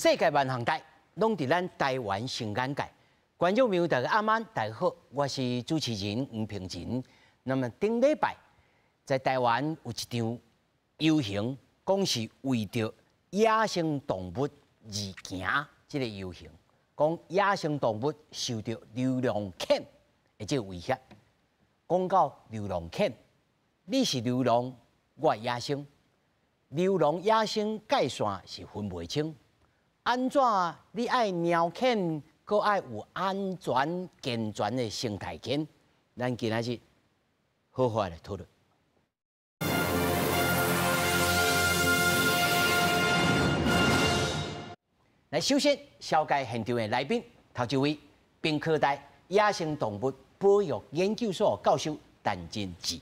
世界萬項代，攏佇咱台灣新眼界。觀眾朋友，大家晚安，大家好，我是主持人吳平仁。那麼頂禮拜在台灣有一場遊行，講是為著野生動物而行這個遊行，講野生動物受著流浪犬的這個威脅。講到流浪犬，你是流浪，我野生。流浪野生界線是分袂清。按怎你愛貓犬，閣愛有安全健全的生態圈？咱今仔日好好來討論。來，首先紹介現場的來賓，頭一位，屏科大野生動物保育研究所教授陳真志。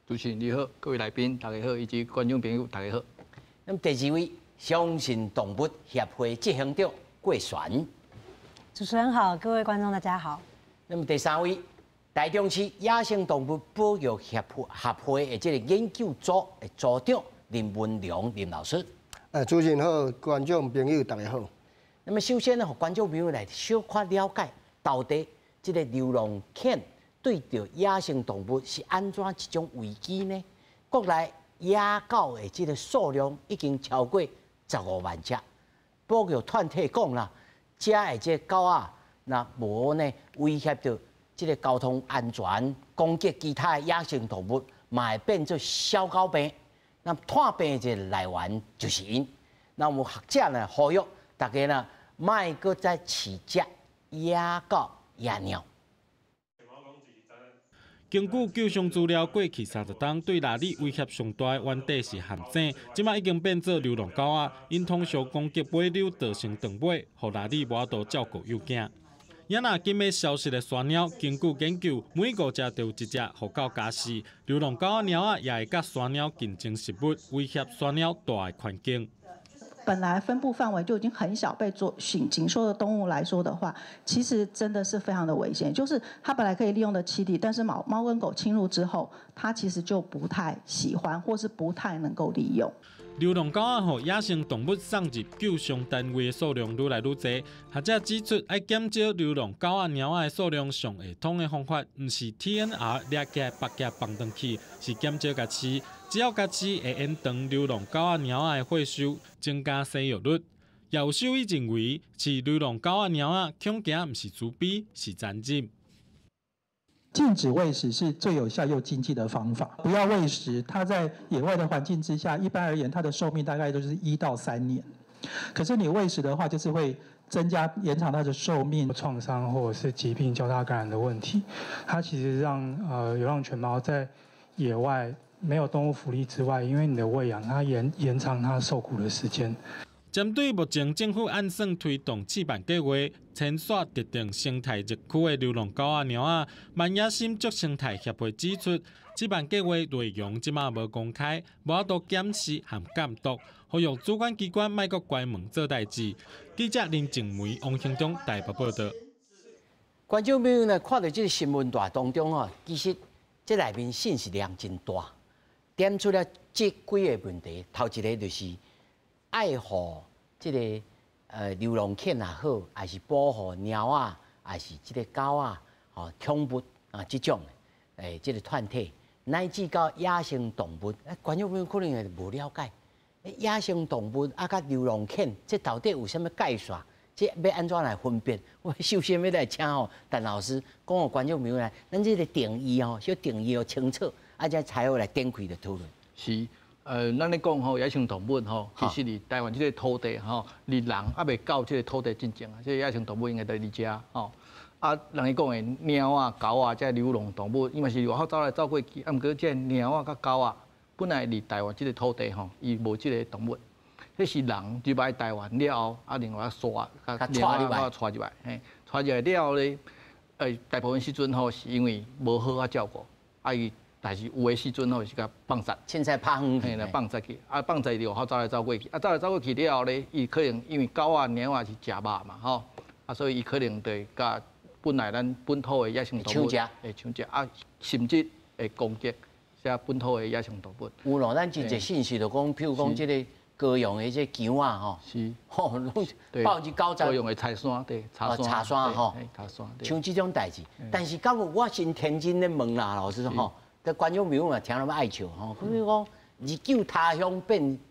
主持人你好，各位來賓大家好，以及觀眾朋友大家好。那麼第二位，相信動物協會執行長郭璇。主持人好，各位觀眾大家好。那麼第三位，台中市野生動物保育協會的這個研究組的組長林文龍林老師。主持人好，觀眾朋友大家好。那麼首先呢，予觀眾朋友來小可了解，到底這個流浪犬對著野生動物是按怎一種危機呢？國內野狗的這個數量已經超過15萬隻，保育團體講啦，遮的這個狗仔，若無呢威脅著這個交通安全，攻擊其他的野生動物，嘛會變做小狗病。那疸病的這個來源就是𪜶。那有學者呢呼籲大家呢，莫閣再飼隻野狗、野貓。根據救傷資料，過去30冬對獵鯉威脅上大的原底是陷阱，這擺已經變做流浪狗仔，𪜶通常攻擊尾溜造成斷尾，予獵鯉無法度照顧幼囝。也若緊欲消失的山貓，根據研究，每五隻就有一隻予狗咬死。流浪狗仔貓仔也會佮山貓競爭食物，威脅山貓蹛的環境。本來分布範圍就已經很小，被做緊縮的動物來說的話，其實真的是非常的危險。就是它本來可以利用的棲地，但是貓貓跟狗侵入之後，它其實就不太喜歡，或是不太能夠利用。流浪狗仔予野生動物送入救傷單位的數量愈來愈濟。學者指出，欲減少流浪狗仔、貓仔的數量，上會通的方法，毋是 TNR 掠起來縛起來放轉去，是減少共飼。只要共飼會延長流浪狗仔、貓仔的歲數，增加生育率。也有獸醫認為，飼流浪狗仔、貓仔恐驚毋是慈悲，是殘忍。禁止餵食是最有效又經濟的方法。不要餵食，它在野外的環境之下，一般而言，它的壽命大概都是1到3年。可是你餵食的話，就是會增加延長它的壽命。創傷或者是疾病交叉感染的問題，它其實讓流浪犬貓在野外沒有動物福利之外，因為你的餵養，它延長它受苦的時間。針對目前政府按算推動試辦計劃，遷徙特定生態熱區的流浪狗仔、貓仔，萬野心足生態協會指出，試辦計劃內容這馬無公開，無法度檢視和監督，呼籲主管機關莫閣關門做代誌。記者林靜梅、王興忠台北報導。觀眾朋友呢，看到這個新聞帶當中哦，其實這內面信息量真大，點出了這幾個問題。頭一個就是愛予這個流浪犬也好，還是保護貓仔，還是這個狗仔，吼寵物啊這種的，這個團體，乃至到野生動物，觀眾朋友可能會無了解，野生動物啊，佮流浪犬，這到底有啥物界線？這欲按怎來分辨？我首先欲來請吼陳老師講予觀眾朋友來，咱這個定義吼，小定義予清楚，啊，才才好來展開來討論。是。咱咧講吼，野生動物吼，其實佇台灣這個土地吼，佇人猶未到這個土地進前啊，這個野生動物應該佇遮吼。啊，人伊講的貓仔、狗仔，這流浪動物，伊嘛是外口走來走過去。啊，毋過這貓仔佮狗仔，本來佇台灣這個土地吼，伊無這個動物，彼是人入來台灣了後，啊，另外徙，共貓仔帶入來，嘿，帶入來了後咧，大部分時陣吼是因為無好好照顧，啊伊。但是有的時陣吼是共放殺，凊彩拍遠去，嘿，放殺去，啊放殺就外口走來走過去，啊走來走過去了後咧，伊可能因為狗仔、貓仔是食肉嘛，吼，啊所以伊可能就會共本來咱本土的野生動物會搶食，啊甚至會攻擊這本土的野生動物。有咯，咱真濟信息就講，譬如講這個高雄的這姜仔吼，吼，攏90%。高雄的柴山，對，柴山，柴山吼，柴山，像這種代誌。但是敢有我真天真咧問啦，老師吼，這觀眾朋友嘛聽了愛笑吼，比如講日久他鄉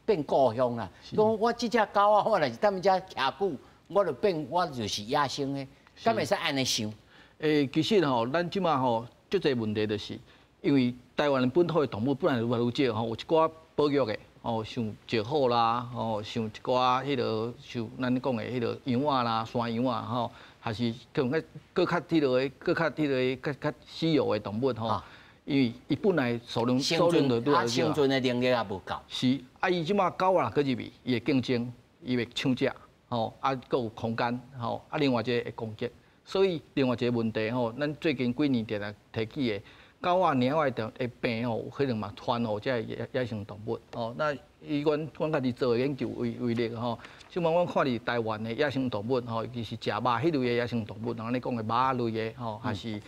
變故鄉啦。講我這隻狗仔，我若是踮遮徛久，我就變我就是野生的，敢會使按呢想？其實吼，咱這馬吼，足濟問題就是，因為台灣本土的動物本來愈來愈少吼，有一寡保育的。哦，像石虎啦，哦，像一寡彼个，像咱講的彼个羊仔啦、山羊仔吼，還是可能較閣較彼个、閣較彼个、較較稀有的動物吼。因為伊本來數量就愈來愈少。生存的能力也無夠。是，啊，伊這馬狗仔閣入去，伊會競爭，伊會搶食，吼，啊，閣有空間，吼，啊，另外一個會攻擊，所以另外一個問題吼，咱最近幾年定定提起的。狗仔、貓仔的病吼，有可能嘛傳予這野生動物哦。那以阮家己做的研究為例吼，像阮看佇台灣的野生動物吼，尤其是食肉彼類的野生動物，人按呢講的馬類的吼，還是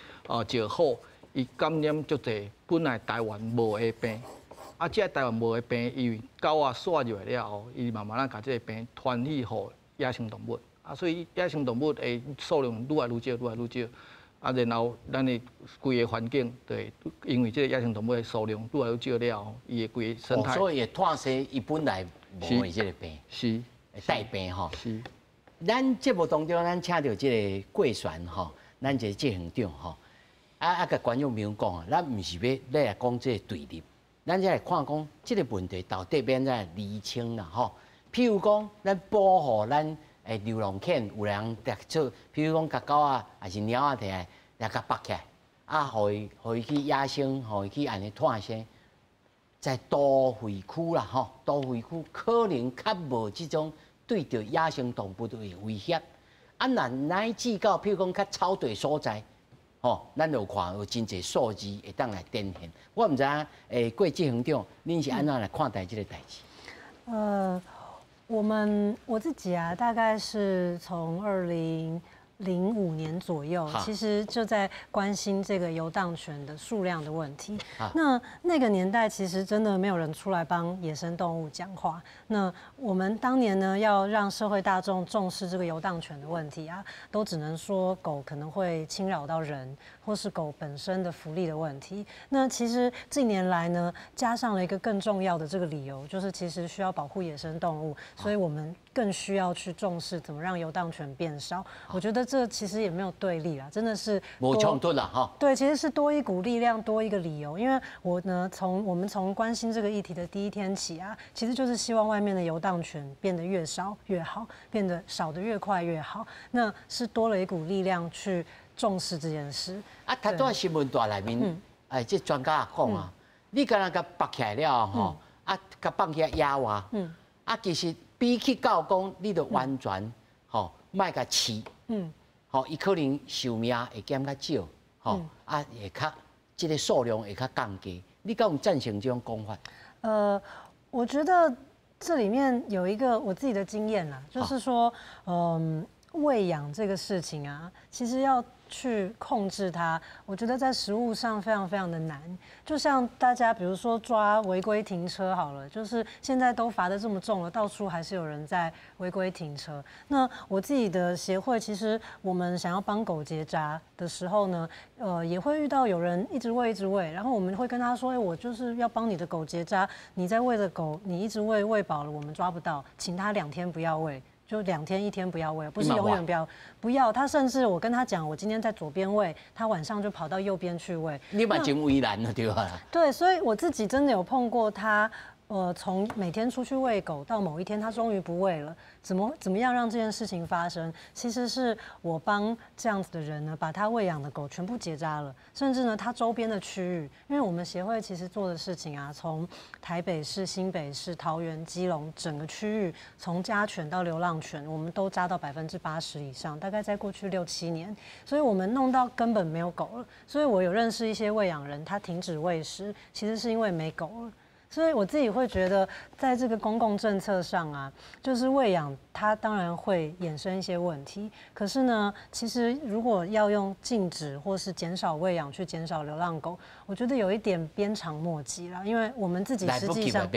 石虎，伊感染足濟本來台灣無的病。啊，這台灣無的病，因為狗仔紲入來了後，伊慢慢仔共這个病傳去予野生動物。啊，所以野生動物的數量愈來愈少，愈來愈少。啊，然後咱的規个環境，對，因為這个野生動物的數量愈來愈少了後，伊的規个生態，所以會拖生伊本來無的這个病，會帶病吼。是。咱節目當中，咱請著這个郭璇吼，咱一个執行長吼，啊，共觀眾朋友講啊，咱毋是欲來講這个對立，咱才來看講這个問題到底欲按怎釐清啦吼。譬如講，咱保護咱的流浪犬，有人做，譬如講，共狗仔，抑是貓仔摕來來共縛起來，啊，予伊去野生，予伊去按呢湠生，在都會區啦吼，都會區可能較無這種對著野生動物的威脅。啊，若乃至到譬如講較草地所在，吼，咱就看有真濟數字會當來展現。我毋知影，郭執行長，恁是按怎來看待這个代誌？我自己啊，大概是從2005年左右，其實就在關心這個遊蕩犬的數量的問題。那那個年代其實真的沒有人出來幫野生動物講話。那我們當年呢，要讓社會大眾重視這個遊蕩犬的問題啊，都只能說狗可能會侵擾到人，或是狗本身的福利的問題。那其實近年來呢，加上了一個更重要的這個理由，就是其實需要保護野生動物，所以我們更需要去重視怎麼讓遊蕩犬變少。我覺得這其實也沒有對立啦，真的是無衝突啦哈。對，其實是多一股力量，多一個理由。因為我呢，我們從關心這個議題的第一天起啊，其實就是希望外面的遊蕩犬變得越少越好，變得少得越快越好。那是多了一股力量去重視這件事。啊，頭拄仔新聞帶內面，哎，這專家也講啊，你敢若共縛起來了吼，啊，共放去野外，啊，其實比起到講，你著完全吼，莫共飼，吼，伊可能壽命會減較少，吼，啊，會較這个數量會較降低。你敢有贊成這種講法？我覺得這裡面有一個我自己的經驗啦，就是說，餵養這個事情啊，其實要去控制它，我覺得在實務上非常非常的難。就像大家比如說抓違規停車好了，就是現在都罰得這麼重了，到處還是有人在違規停車。那我自己的協會，其實我們想要幫狗結紮的時候呢，也會遇到有人一直餵一直餵，然後我們會跟他說，哎，我就是要幫你的狗結紮，你在餵的狗，你一直餵餵飽了，我們抓不到，請他2天不要餵。就2天1天不要餵，不是永遠不要不要。他甚至我跟他講，我今天在左邊餵，他晚上就跑到右邊去餵。你嘛真為難了，對吧？對，所以我自己真的有碰過他，從每天出去餵狗到某一天他終於不餵了，怎麼樣讓這件事情發生？其實是我幫這樣子的人呢，把他餵養的狗全部結紮了，甚至呢，他周邊的區域，因為我們協會其實做的事情啊，從台北市、新北市、桃園、基隆整個區域，從家犬到流浪犬，我們都紮到80%以上，大概在過去6、7年，所以我們弄到根本沒有狗了。所以我有認識一些餵養人，他停止餵食，其實是因為沒狗了。所以我自己会觉得，在这个公共政策上啊，就是喂养它当然会衍生一些问题。可是呢，其实如果要用禁止或是减少喂养去减少流浪狗，我觉得有一点鞭长莫及啦。因为我们自己实际上，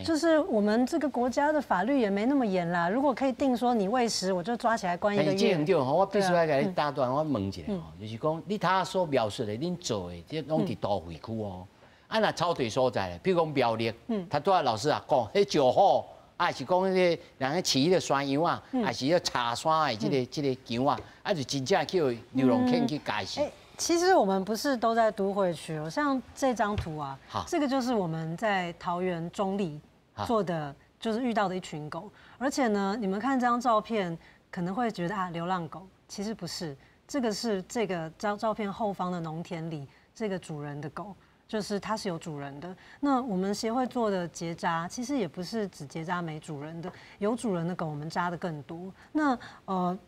就是我们这个国家的法律也没那么严啦。如果可以定说你喂食，我就抓起来关一个月。这样我必须爱共你打断，我问一下吼，就是讲你头所描述的，恁做的这拢伫都会区哦。啊，若草地所在咧，比如讲苗栗，他拄仔老师也讲，彼石虎，啊是讲彼个人咧饲彼个山羊仔，抑是彼柴山的这个羊仔，啊就真正去予流浪犬去咬死。其实我们不是都在都会区哦，像这张图啊，这个就是我们在桃园中坜做的，就是遇到的一群狗。而且呢，你们看这张照片，可能会觉得啊，流浪狗，其实不是，这个是这个照片后方的农田里这个主人的狗。就是它是有主人的。那我们协会做的结扎，其实也不是只结扎没主人的，有主人的狗我们扎的更多。那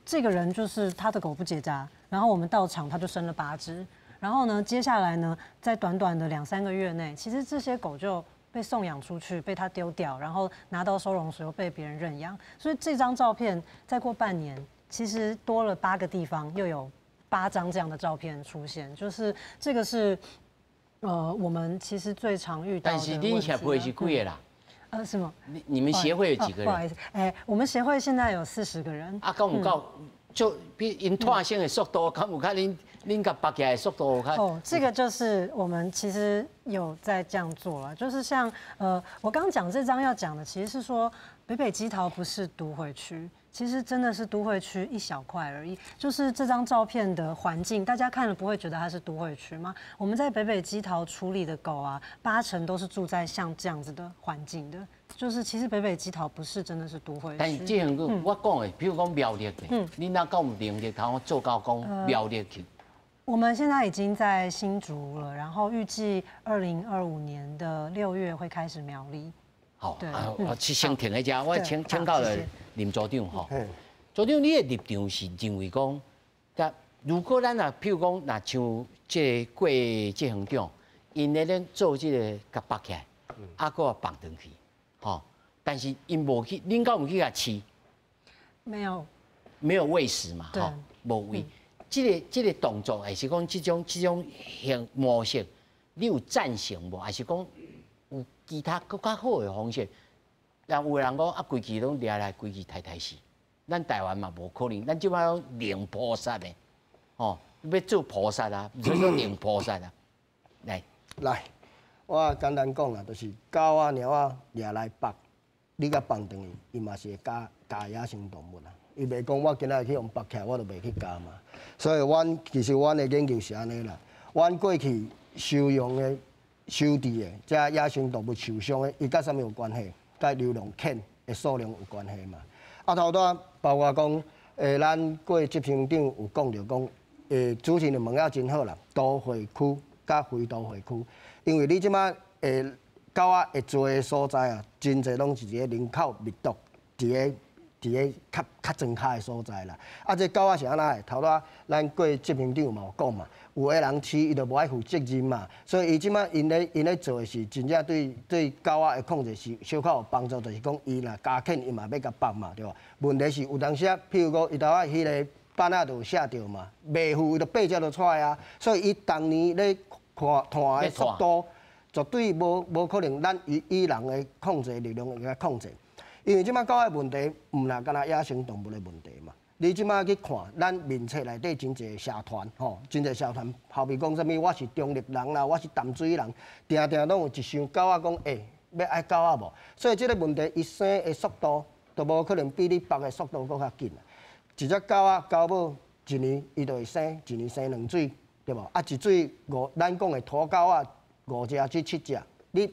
这个人就是他的狗不结扎，然后我们到场他就生了八只。然后呢，接下来呢，在短短的两三个月内，其实这些狗就被送养出去，被他丢掉，然后拿到收容所又被别人认养。所以这张照片再过半年，其实多了八个地方，又有八张这样的照片出现，就是这个是我们其实最常遇到的。但是恁协会是几个啦？什么？你们协会有几个人？不好意思，哎，我们协会现在有40个人。啊，敢有够？就比𪜶湠生的速度，敢有较恁共缚起来的速度较？哦，这个就是我们其实有在这样做了，就是像我刚讲这张要讲的，其实是说北北基桃不是都会区。其实真的是都会区一小块而已，就是这张照片的环境，大家看了不会觉得它是都会区吗？我们在北北基桃处理的狗啊，八成都是住在像这样子的环境的，就是其实北北基桃不是真的是都会区。但是这样个我讲的，比如讲苗栗的，你哪敢有能力通做到讲苗栗去？我们现在已经在新竹了，然后预计2025年的6月会开始苗栗。好，啊，我先停一下，我请教了林组长吼。组长，你的立场是认为讲，但如果咱若譬如讲，若像这个郭执行长，𪜶咧做这个共缚起来，啊，阁放转去，吼，但是𪜶无去，恁敢有去共饲？没有，没有餵食嘛，吼，無餵。這個動作，還是講這種行模式，你有贊成無？還是講有其他閣較好的方式？但有的人講啊，規氣攏掠來，規氣刣刣死。咱台灣嘛無可能，咱這擺攏零撲殺的，吼，欲做撲殺啊，所以說零撲殺啊。來，來，我簡單講啦，就是狗仔、貓仔掠來縛，你共放轉去，伊嘛是會咬咬野生動物啊。伊袂講我今仔日去予縛起來，我就袂去咬嘛。所以，阮其實阮的研究是按呢啦。阮過去收容的、收治的，這野生動物受傷的，伊佮啥物有關係？佮流浪犬的數量有關係嘛？啊，頭拄包括講，咱郭執行長有講著講，主持人問了真好啦，都會區佮非都會區，因為你這擺狗仔會踮的所在啊，真濟攏是佇咧人口密度，佇咧較較莊跤的所在啦。啊，這狗仔是按怎的？頭拄咱郭執行長嘛有講嘛，有的人飼伊就無愛負責任嘛，所以伊這擺𪜶咧做的是真正對狗仔的控制是小可有幫助，就是講伊若咬犬，伊嘛欲共縛嘛，對無？問題是有當時啊，譬如講伊頭仔彼個板仔就有寫著嘛，袂赴伊就八隻就出來啊，所以伊當年咧看湠的速度，絕對無可能咱以人的控制力量會共控制。因為這擺狗的問題，毋若干焦野生動物的問題嘛。你這擺去看，咱面冊內底真濟社團，吼，真濟社團，好比講啥物，我是中壢人啦，我是淡水人，定定攏有一箱狗仔講，欸，欲愛狗仔無？所以這個問題，伊生的速度都無可能比你縛的速度閣較緊。一隻狗仔狗母一年伊就會生，一年生兩水，對無？啊，一水五，咱講的土狗仔五隻至七隻，你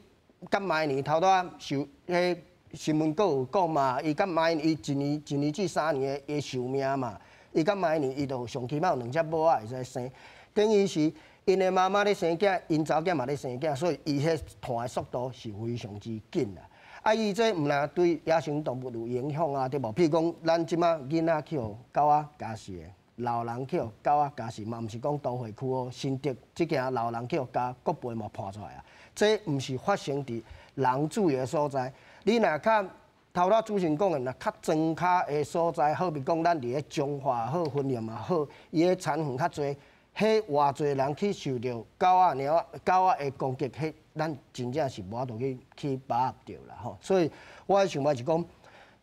佮毎年頭拄仔受彼新聞稿有講嘛，伊佮毎年伊一年至3年的壽命嘛，伊佮毎年伊就上起碼有兩隻母仔會使生，等於是𪜶的媽媽咧生囝，𪜶查某囝嘛咧生囝，所以伊彼湠的速度是非常之緊啦。啊，伊這毋但對野生動物有影響啊，對無？譬如講，咱這擺囡仔去予狗仔咬死的，老人去予狗仔咬死嘛，毋是讲都会区哦，新竹這件老人去予咬，骨皮嘛破出來啊。這毋是發生佇人住的所在。你若較頭拄主持人講的，若較莊跤的所在，好比講咱佇咧彰化好、雲林嘛好，伊的田園較濟，彼偌濟人去受著狗仔、貓仔、狗仔的攻擊，彼咱真正是無法度去把握著啦吼。所以我的想法是講，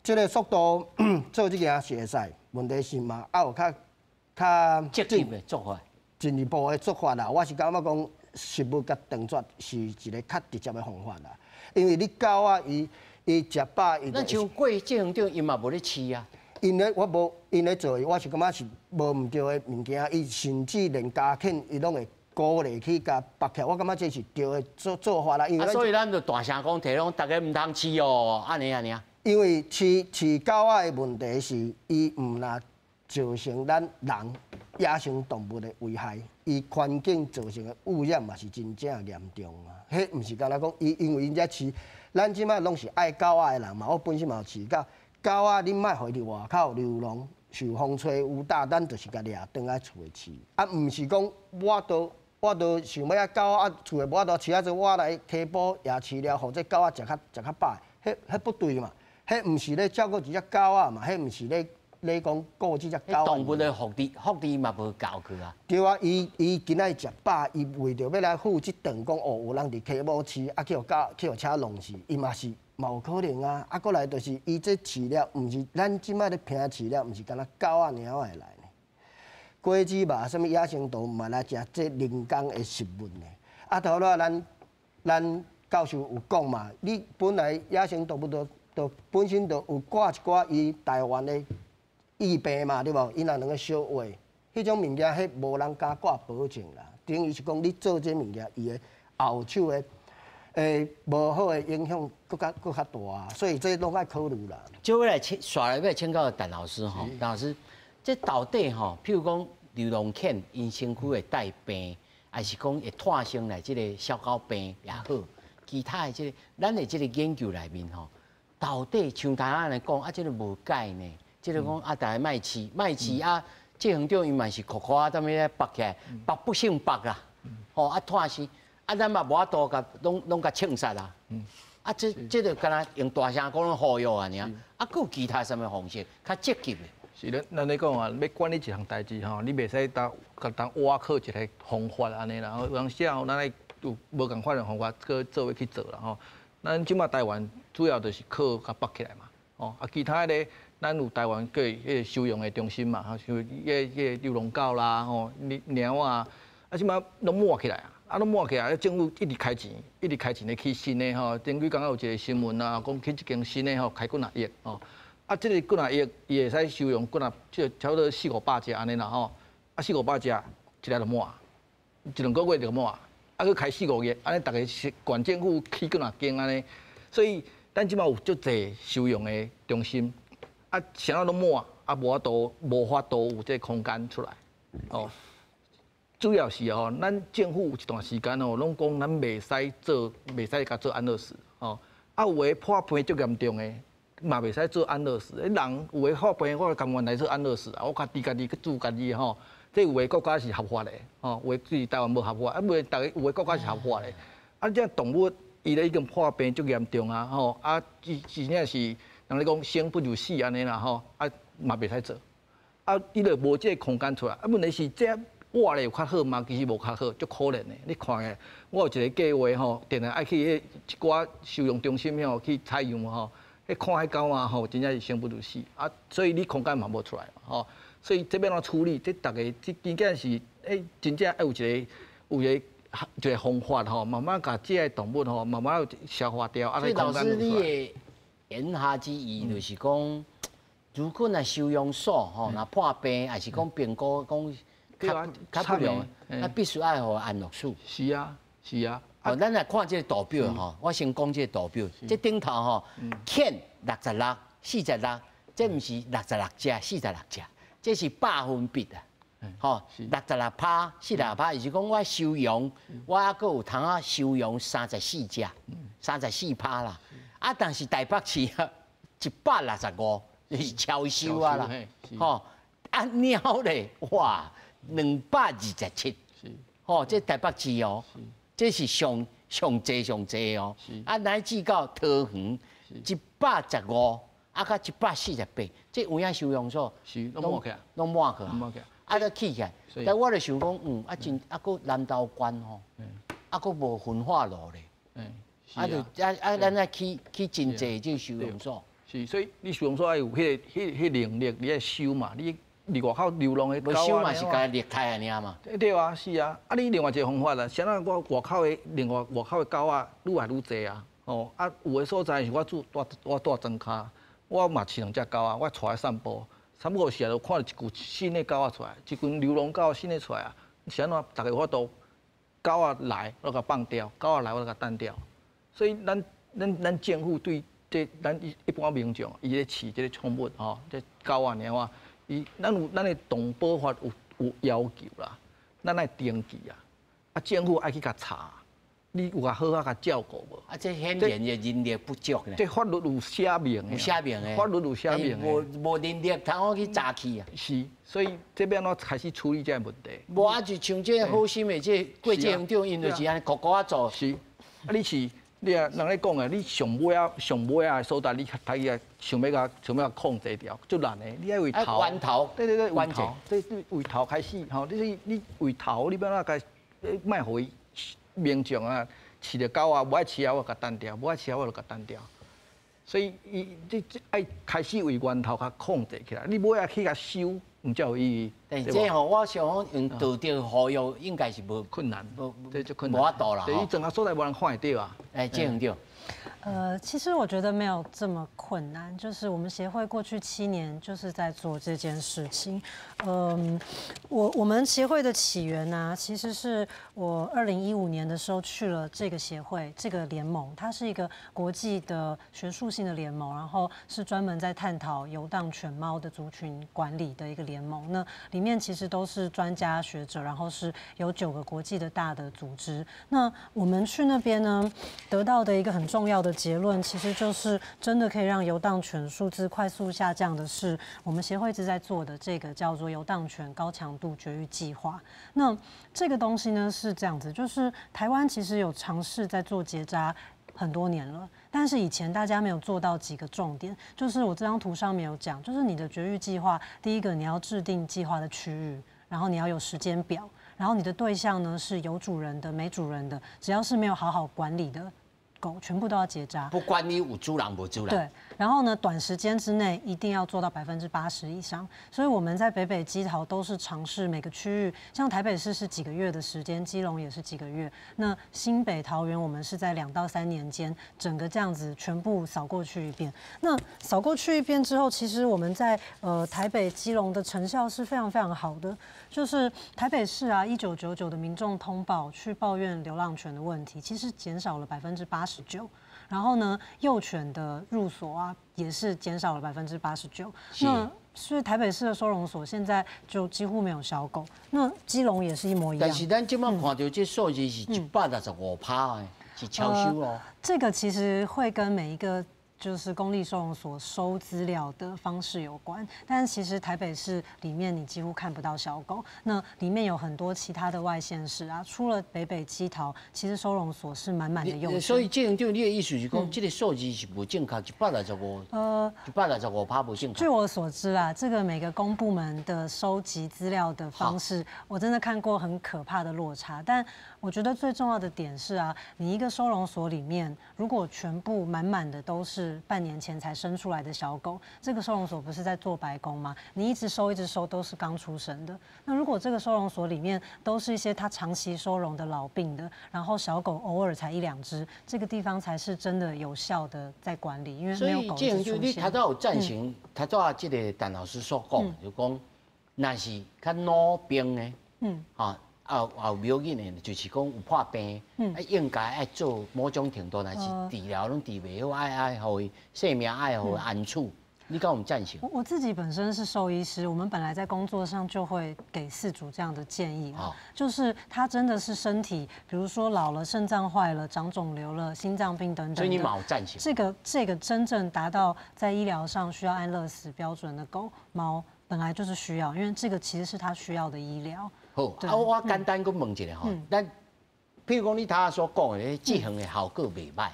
這个速度做這件是會使，問題是嘛，猶有較較積極的做法，進一步的做法啦。我是感覺講食物共斷絕是一個較直接的方法啦。因為你狗仔伊伊食飽，伊咱像過這園長，伊嘛無咧飼啊。𪜶咧我無𪜶咧做，我是感覺是無毋對的物件。伊甚至連家犬，伊攏會鼓勵去共縛起來。我感覺這是對的做法啦。因為所以咱就大聲講，提講逐家毋通飼哦，按呢按呢。因為飼狗仔的問題是，伊毋若造成咱人野生動物的危害，伊環境造成的污染嘛是真正嚴重啊。彼毋是干焦講，伊因為𪜶遮飼，咱這擺攏是愛狗仔的人嘛。我本身嘛有飼狗，狗仔你莫予伊佇外口流浪，受風吹雨打，咱就是共掠轉來厝內飼。啊，毋是講我都想欲愛狗仔厝內無法度飼啊，就我來溪埔也飼了，予這狗仔食較飽，彼不對嘛。彼毋是咧照顧一隻狗仔嘛，彼毋是咧講顧這隻狗仔。動物的福利嘛無夠去啊。對啊，伊今仔日食飽，伊為著欲來赴這頓，講哦，有人佇溪埔飼，啊去予狗去予車弄死，伊嘛是嘛有可能啊。啊，過來就是伊這飼料，毋是咱這擺咧拼飼料，毋是干焦狗仔貓仔會來呢。果子肉，啥物野生動物嘛來食這人工的食物呢。啊，頭拄仔咱教授有講嘛，你本來野生動物都本身就有掛一寡伊台灣的疫病嘛，對無？伊若兩个相話，彼種物件，彼無人敢掛保證啦。等於是講，你做這物件，伊的後手的無好的影響，閣較大啊。所以這攏愛考慮啦。就欲來請，紲來欲來請教陳老師吼，陳老師，這到底吼，譬如講流浪犬，𪜶身軀會帶病，還是講會傳生來這个小狗病也好，其他的這个，咱的這个研究內面吼，到底像頭按呢講啊，這个無解呢？這个講啊，逐家莫飼，莫飼啊，這園長伊嘛是苦苦啊，踮咧縛起來，縛不勝縛啦，吼啊，拖死，啊，咱嘛無法度共攏共槍殺啊，啊，這個敢若用大聲講攏呼籲按呢，啊，閣有其他啥物方式較積極的？是咧，咱咧講啊，欲管理一項代誌吼，你袂使當共倚靠一个方法按呢啦。有當時吼，咱愛有無仝款的方法，閣做伙去做啦吼。咱這馬台灣主要就是靠共縛起來嘛，吼啊，其他的咱有台灣個彼个收容的中心嘛，吼，像彼个流浪狗啦，吼，貓啊，啊，這馬攏滿起來啊，啊，攏滿起來，政府一直開錢，一直開錢咧起新的吼。頂幾工有一個新聞啊，講起一間新的吼，開幾若億吼，啊，這個幾若億，伊會使收容幾若，這差不多四五百隻按呢啦吼，啊，四五百隻，一下就滿，一兩個月就滿。啊，閣開四五億，按呢逐家縣政府起幾若間按呢，所以咱這馬有足濟收容的中心，啊，啥攏滿，啊，無法度有這個空間出來，哦。主要是吼，咱政府有一段時間吼，攏講咱袂使做，袂使共做安樂死，吼。啊，有的破病足嚴重的，嘛袂使做安樂死。人有的破病，我甘願來做安樂死啊，我家己去煮家己吼。這有的國家是合法的，吼，有的是台灣無合法，啊，袂，逐个有的國家是合法的。啊，這動物伊咧已經破病足嚴重啊，吼，啊，真正是人咧講生不如死按呢啦，吼，啊，嘛袂使做。啊，伊就無這个空間出來。啊，問題是這活咧有較好嗎？其實無較好，足可憐的。你看下，我有一个計劃吼，定定愛去彼一寡收容中心吼去採樣吼，彼看彼狗仔吼，真正是生不如死。啊，所以你空間嘛無出來嘛，吼。所以這欲按怎處理？這逐家這真正是真正愛有一個方法吼，慢慢共這个動物吼，慢慢消化掉。所以老師，你的言下之意就是講，如果若收容所吼，若破病，還是講評估講較較不良，那必須愛予安樂死。是啊，是啊。哦，咱來看這個圖表吼，我先講這個圖表，這頂頭吼，犬66、46，這毋是66隻、46隻。這是百分比啊，吼，66%、46%，就是講我收容，我猶閣有通啊收容34隻，34%啦。啊，但是台北市啊，165，就是超收啊啦，吼。啊猫咧，哇，227，吼，這台北市哦，這是上上濟上濟哦。啊，乃至到桃園115，啊，佮148，這有影收容所是攏滿起來，攏滿去，滿起來。啊，閣起來，但我就想講，啊真，啊閣南投縣吼，啊閣無焚化爐咧，啊就啊啊，咱愛去去真濟這收容所。是，所以你收容所愛有彼个、彼、彼能力，你愛收嘛，你佇外口流浪的狗啊，收嘛是共虐待爾嘛。對啊，是啊，啊你另外一个方法啦，啥人我外口的另外外口的狗仔愈來愈濟啊，吼啊有的所在是我住蹛我蹛莊跤，我嘛飼兩隻狗仔，我帶來散步，三不五時就看著一群新的狗仔出來，一群流浪狗新的出來啊，是按怎？逐家有法度，狗仔來我共放掉，狗仔來我共擲掉，所以咱咱咱政府對這咱一一般民眾，伊咧飼這个寵物吼，這狗仔貓仔，伊咱有咱的動保法有有要求啦，咱愛登記啊，啊政府愛去共查，你有共好好共照顧無？啊，這顯然的人力不足呢。這法律有寫明的，有寫明的。法律有寫明的。無無人力，通好去查去啊？是，所以這欲按怎開始處理這个問題？無啊，就像這好心的這郭志鄉長，𪜶就是按呢苦苦仔做。是，啊你是。你啊，人咧講的，你上尾仔、上尾仔的所在，你睇伊啊，想欲共想欲共控制掉，足難的。你愛為頭，源頭，對對對，為頭，這為頭開始吼，你你為頭，你欲按怎共，莫予伊民眾啊，飼著狗仔，無愛飼啊，我共擲掉；無愛飼啊，我就共擲掉。所以伊這這愛開始為源頭共控制起來，你尾仔去共收，毋才有意義。但是這吼，我想講用道德呼籲應該是無困難，無這足困難，無法度啦。對，伊整個所在無人看會著啊。哎，這樣對。其實我覺得沒有這麼困難，就是我們協會過去7年就是在做這件事情。我們協會的起源呢，其實是我2015年的時候去了這個協會，這個聯盟，它是一個國際的學術性的聯盟，然後是專門在探討遊蕩犬貓的族群管理的一個聯盟。那裡面其實都是專家學者，然後是有9個國際的大的組織。那我們去那邊呢，得到的一個很重要的結論，其實就是真的可以讓遊蕩犬數字快速下降的是，我們協會一直在做的這個叫做遊蕩犬高強度絕育計劃。那這個東西呢是這樣子，就是台灣其實有嘗試在做結紮很多年了，但是以前大家沒有做到幾個重點，就是我這張圖上面有講，就是你的絕育計劃，第一個你要制定計劃的區域，然後你要有時間表，然後你的對象呢是有主人的、沒主人的，只要是沒有好好管理的狗，全部都要結紮。不管你有主人無主人。對，然後呢，短時間之內一定要做到80%以上。所以我們在北北基桃都是嘗試每個區域，像台北市是幾個月的時間，基隆也是幾個月。那新北桃園我們是在2到3年間，整個這樣子全部掃過去一遍。那掃過去一遍之後，其實我們在台北、基隆的成效是非常非常好的。就是台北市啊，1999的民眾通報去抱怨流浪犬的問題，其實減少了89%。然後呢，幼犬的入所啊，也是減少了89%。那所以台北市的收容所現在就幾乎沒有小狗。那基隆也是一模一樣。但是咱這擺看著這數字是165%的，是超收哦。這個其實會跟每一個就是公立收容所收資料的方式有關，但是其實台北市裡面你幾乎看不到小狗，那裡面有很多其他的外縣市啊，除了北北基桃，其實收容所是滿滿的幼犬。所以這樣就你的意思是講，這個數字是無正確，一百六十五，165%無正確。據我所知啊，這個每個公部門的收集資料的方式，我真的看過很可怕的落差。但我覺得最重要的點是啊，你一個收容所裡面，如果全部滿滿的都是半年前才生出來的小狗，這個收容所不是在做白工嗎？你一直收一直收都是剛出生的。那如果這個收容所裡面都是一些他長期收容的老病的，然後小狗偶爾才一兩隻，這個地方才是真的有效的在管理，因為沒有狗一直出現。所以你頭拄有贊成，頭拄這個陳老師所講，就講，若是較老病的，啊。啊啊有無要緊的，就是講有破病，啊應該愛做某種程度，若是治療攏治袂好，愛愛予伊生命愛予伊安處。你敢有贊成？我自己本身是獸醫師，我們本來在工作上就會給飼主這樣的建議，就是他真的是身體，比如說老了、腎臟壞了、長腫瘤了、心臟病等等。所以你嘛有贊成？這個真正達到在醫療上需要安樂死標準的狗貓的本来就是需要，因为這個其實是他需要的醫療。好，啊，我簡單閣問一下吼，咱譬如講你頭仔所講的，執行的效果袂䆀。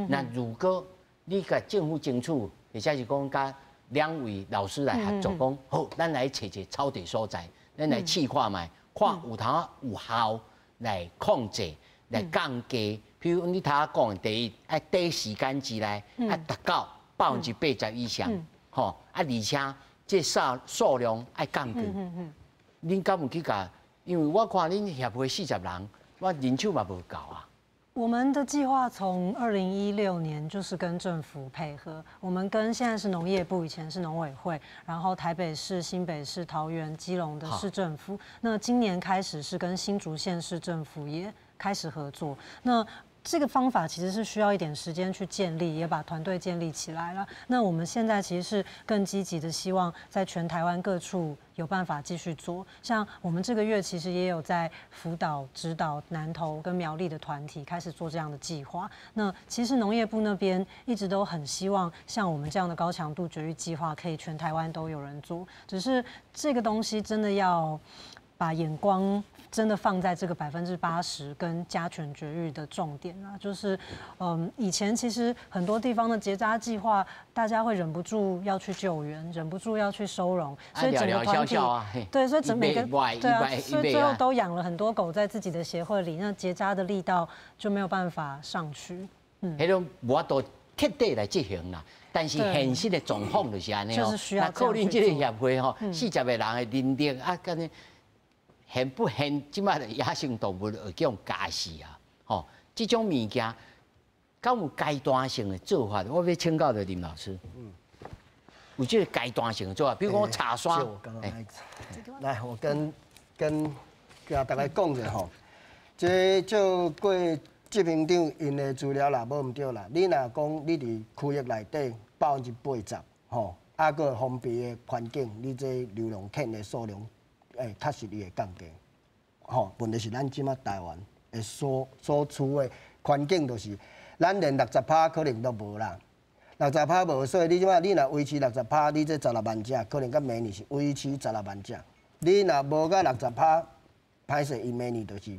那如果你共政府爭取，或者是講佮兩位老師來合作，講好，咱來揣一个草地所在，咱來試看覓，看有通有效來控制、來降低。譬如你頭仔講的，第一，愛短時間之內愛達到80%以上，吼啊，而且這數量愛降低。恁敢有去共？因為我看恁協會40人，我人手嘛無夠啊。我們的計劃從2016年就是跟政府配合，我們跟現在是農業部，以前是農委會，然後台北市、新北市、桃園、基隆的市政府，那今年開始是跟新竹縣市政府也開始合作。那這個方法其實是需要一點時間去建立，也把團隊建立起來了。那我們現在其實是更積極的，希望在全台灣各處有辦法繼續做。像我們這個月其實也有在輔導指導南投跟苗栗的團體開始做這樣的計劃。那其實農業部那邊一直都很希望像我們這樣的高強度絕育計劃可以全台灣都有人做，只是這個東西真的要把眼光真的放在這個80%跟家犬絕育的重點啊，就是，以前其實很多地方的結紮計劃，大家會忍不住要去救援，忍不住要去收容，所以整個團體，對，所以整每個對啊，所以最後都養了很多狗在自己的協會裡，那結紮的力道就沒有辦法上去。嗯，彼種無法度徹底來執行啦，但是現實的狀況就是按呢哦。那可能這個協會吼，40個人的能力啊，敢呢？現不現，這擺的野生動物會叫咬死啊！吼，這種物件，敢有階段性的做法？我欲請教著林老師。有這個階段性的做法，比如講柴山。來，我跟大家講一下吼，這照過執行長𪜶的資料啦，無毋對啦。你若講你佇區域內底80%，吼，啊，閣封閉的環境，你這流浪犬的數量，確實伊會降低，吼。問題是咱這馬台灣的所處的環境，就是咱連60%可能都無啦，六十趴無，所以你這馬你若維持六十趴，你這十六萬隻，可能佮明年是維持十六萬隻。你若無到六十趴，歹勢伊明年就是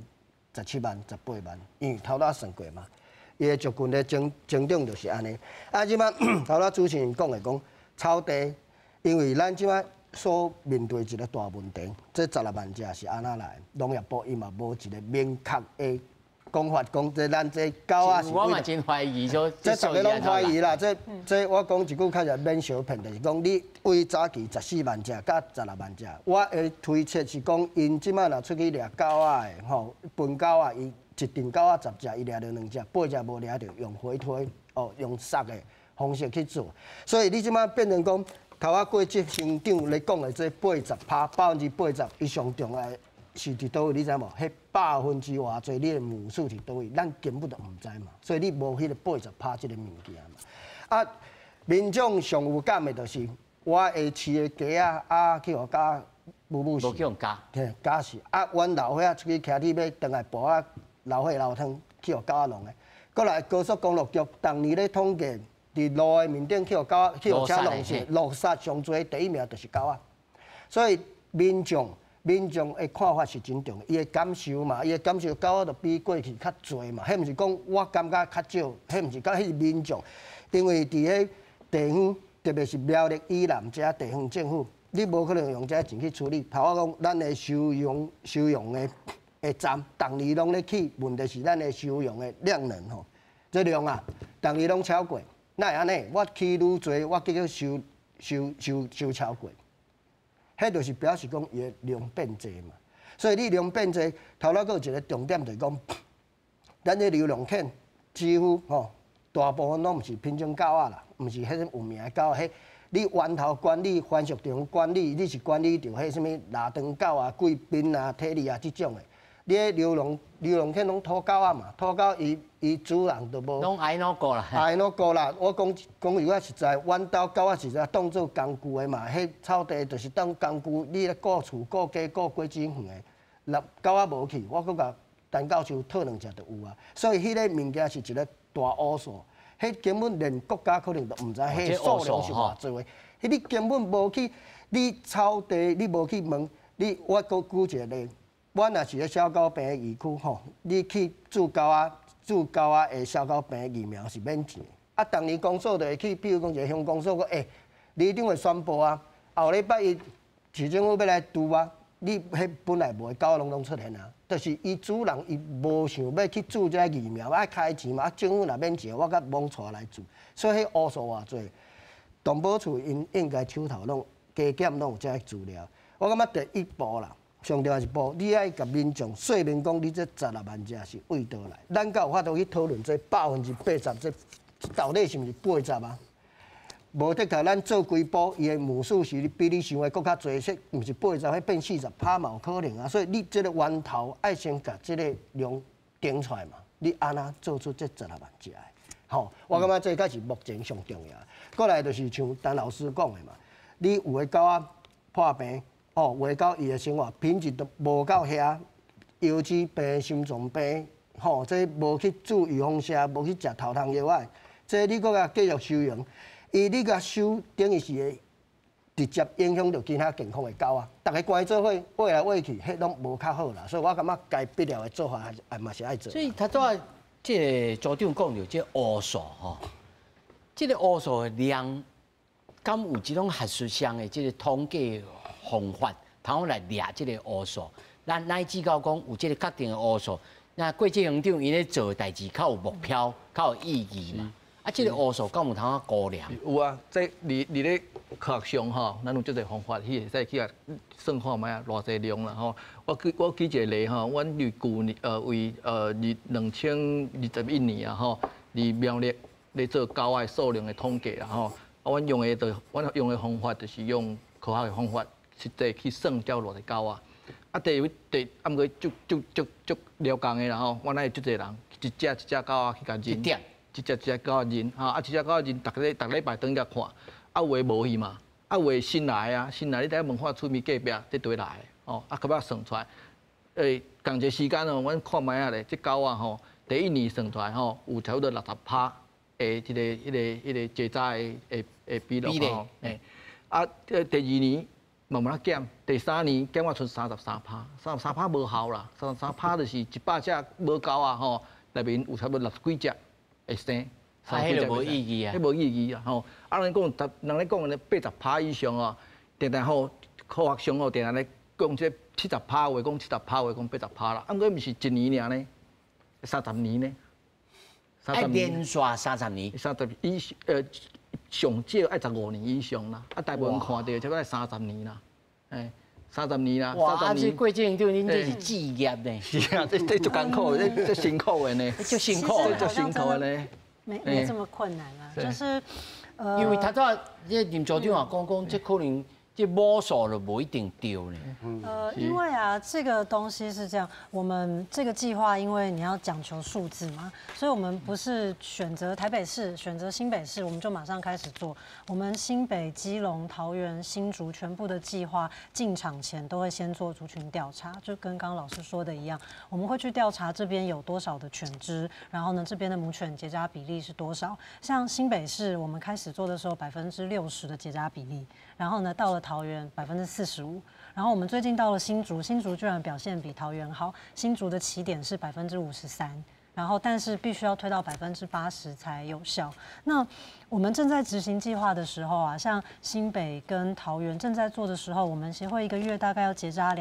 17萬、18萬，因為頭拄算過嘛，伊的族群的增長就是按呢。啊，這馬頭拄主持人講的講草地，因為咱這馬所面對一個大問題，這十六萬隻是按怎來？農業部伊嘛無一個明確的講法，講這咱這狗仔是。我嘛真懷疑說，這逐家攏懷疑啦。這我講一句較實免相騙，就是講你為早期十四萬隻佮十六萬隻，我的推測是講，𪜶這擺若出去掠狗仔的吼，笨狗仔，伊一陣狗仔10隻，伊掠著兩隻，8隻無掠著，用回推哦，用殺的方式去做，所以你這擺變成講。頭仔過執行長咧講的這八十趴，80%，伊上重要的是佇佗位，你知無？彼百分之偌濟，你的母數佇佗位，咱根本就毋知嘛，所以你無彼個八十趴這個物件嘛。啊，民眾上有感的就是，我會飼的雞仔啊，去予狗母母死，無去予咬，嘿，咬死。啊，阮老歲仔出去騎鐵欲轉來埔仔老火流湯，去予狗仔弄的。閣來高速公路局逐年咧統計。佇路的面頂去予狗去予車弄死，路殺上濟第一名就是狗仔，所以民眾的看法是真重要，伊的感受嘛，伊的感受狗仔就比過去較濟嘛，彼毋是講我感覺較少，彼毋是講彼是民眾，因為佇彼地方，特別是苗栗以南這地方政府，你無可能用這錢去處理。頭仔講，咱的收容的站，逐年攏咧起，問題是咱的收容的量能吼，這量啊，逐年攏超過。哪會按呢？我起愈濟，我結果收超過，彼就是表示講伊的量變濟嘛。所以你量變濟，頭仔閣有一個重點就是講，咱這流浪犬幾乎吼大部分攏毋是品種狗仔啦，毋是彼種有名的狗仔。彼你源頭管理、繁殖場管理，你是管理著彼啥物臘腸狗啊、貴賓啊、體力啊這種的。你彼流浪犬攏土狗仔嘛，土狗伊主人都無。攏愛怎顧啦？愛怎顧啦？我講講句較實在，阮兜狗仔是當做工具的嘛，彼草地就是當工具，你咧顧厝、顧家、顧果子園的，若狗仔無去，我閣共陳教授討兩隻就有啊。所以彼个物件是一個大烏數，彼根本連國家可能都毋知彼數量是偌濟。彼你根本無去，你草地你無去問，你我閣舉一個例，我若是咧小狗病的疫區吼，你去注狗仔，注狗仔的小狗病疫苗是免錢。啊，逐年公所就會去，比如講一個鄉公所講，欸，里長會宣布啊，後禮拜一市政府欲來除啊，你彼本來無的狗攏總出現啊，就是伊主人伊無想欲去注這個疫苗，愛開錢嘛，啊政府若免錢，我閣罔帶來注，所以彼烏數偌濟，動保處𪜶應該手頭攏加減攏有這个資料。我感覺第一步啦，上重要一步，你愛共民眾說明講，你這十六萬隻是對佗來，咱才有法度去討論這80%這到底是毋是八十啊？無的確，咱做幾步，伊的母數是比你想的閣較濟，說毋是八十，彼變40%嘛有可能啊。所以你這個源頭愛先共這個量定出來嘛，你按怎做出這十六萬隻的？吼，我感覺這才是目前上重要。過來就是像陳老師講的嘛，你有的狗仔破病，哦，有的狗伊的生活品質都無夠遐，腰椎病、心臟病，吼，這無去注預防射，無去食頭痛藥仔，這你閣共繼續收容。伊你共收，等於是會直接影響著其他健康的狗仔，逐家關做伙餵來餵去，彼攏無較好啦。所以我感覺該必要的做法，還嘛是愛做。所以頭拄仔這个組長講著這烏數吼，這个烏數的量，敢有這種學術上的這个統計方法，通來掠這个烏數？咱乃至到講有這个確定的烏數，那郭執行長𪜶咧做代誌較有目標、較有意義嘛？啊，這个烏數敢有通仔估量？有啊，這佇佇咧科學上吼，咱有足濟方法，彼會使去共算看覓啊，偌濟量啦吼。我舉一個例吼，阮佇舊年為2021年啊吼，佇苗栗咧做狗仔數量的統計啦吼。啊，阮用的方法就是用科學的方法，實際去算才有偌濟狗仔。啊，第一第啊，毋過足足足足了工的啦吼，阮愛足濟人，一隻一隻狗仔去共認。一隻一隻狗仔認，吼啊，一隻狗仔認，逐個逐禮拜轉來看，啊有的無去嘛，啊有的新來啊，新來你知影文化厝邊隔壁這佗來的，哦，啊，到尾算出來，欸，仝一个時間哦，阮看覓仔咧，這狗仔吼，第一年算出來吼，有差不多60%的這個、這個、這個結紮的比率吼，欸，啊，這第二年慢慢仔減，第三年減到賰33%，三十三趴無效啦，三十三趴就是100隻母狗仔吼，內面有差不多六十幾隻。會生，啊，彼個無意義啊，彼無意義啊，吼！啊，人講，人咧講咧80%以上哦，定定吼科學上吼，定定咧講這70%，有的講70%，有的講80%啦。啊，毋過毋是一年爾呢，三十年呢，愛連續三十年，三十以上少愛15年以上啦。啊，大部分看著差不多三十年啦，欸，三十年啦。哇，啊，這郭執行長，恁這是志業呢？是啊，這足艱苦，這辛苦的呢。足辛苦，這足辛苦的呢。沒這麼困難啊，就是，因為頭拄仔這林組長也講講，這可能這母數就無一定對呢。因為啊，這個東西是這樣，我們這個計劃，因為你要講求數字嘛，所以我們不是選擇台北市、選擇新北市，我們就馬上開始做。我們新北、基隆、桃園、新竹全部的計劃進場前都會先做族群調查，就跟剛剛老師說的一樣，我們會去調查這邊有多少的犬隻，然後呢，這邊的母犬結紮比例是多少。像新北市，我們開始做的時候60%的結紮比例，然後呢，到了桃園45%，然後我們最近到了新竹，新竹居然表現比桃園好，新竹的起點是53%，然後但是必須要推到80%才有效。那我們正在執行計劃的時候啊，像新北跟桃園正在做的時候，我們協會一個月大概要結紮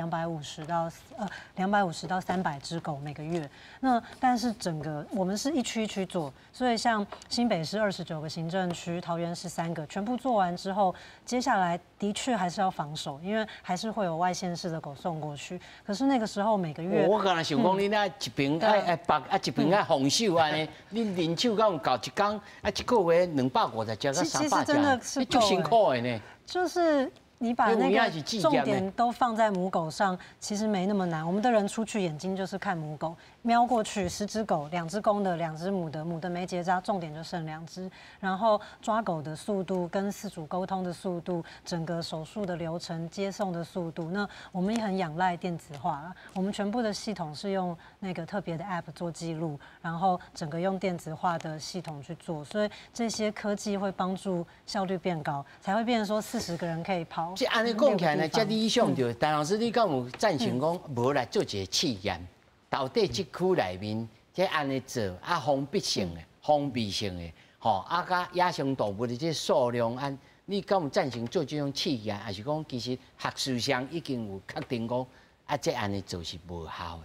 250到300隻狗每個月。那但是整個我們是一區一區做，所以像新北市29個行政區，桃園13個，全部做完之後，接下來的確還是要防守，因為還是會有外縣市的狗送過去。可是那個時候每個月，我剛才想講，你那一邊愛縛啊，一邊愛防守按呢，你人手敢有夠一工啊，一個月250隻到300隻，你足辛苦的呢。就是你把那個重點都放在母狗上，其實沒那麼難。我們的人出去眼睛就是看母狗，瞄过去，10只狗，两只公的，两只母的，母的没结扎，重点就剩两只。然后抓狗的速度、跟饲主沟通的速度、整个手术的流程、接送的速度，那我们也很仰赖电子化。我们全部的系统是用那个特别的 app 做记录，然后整个用电子化的系统去做，所以这些科技会帮助效率变高，才会变成说40个人可以跑。这按呢讲起来呢，遮理想著，陈老师，你敢有赞成讲无来做一个试验？到底这区内面这按呢做啊，封闭性的、封闭性的，吼啊，佮野生动物的这数量按，你敢有赞成做这种试验？还是讲其实学术上已经有确定讲啊，这按呢做是无效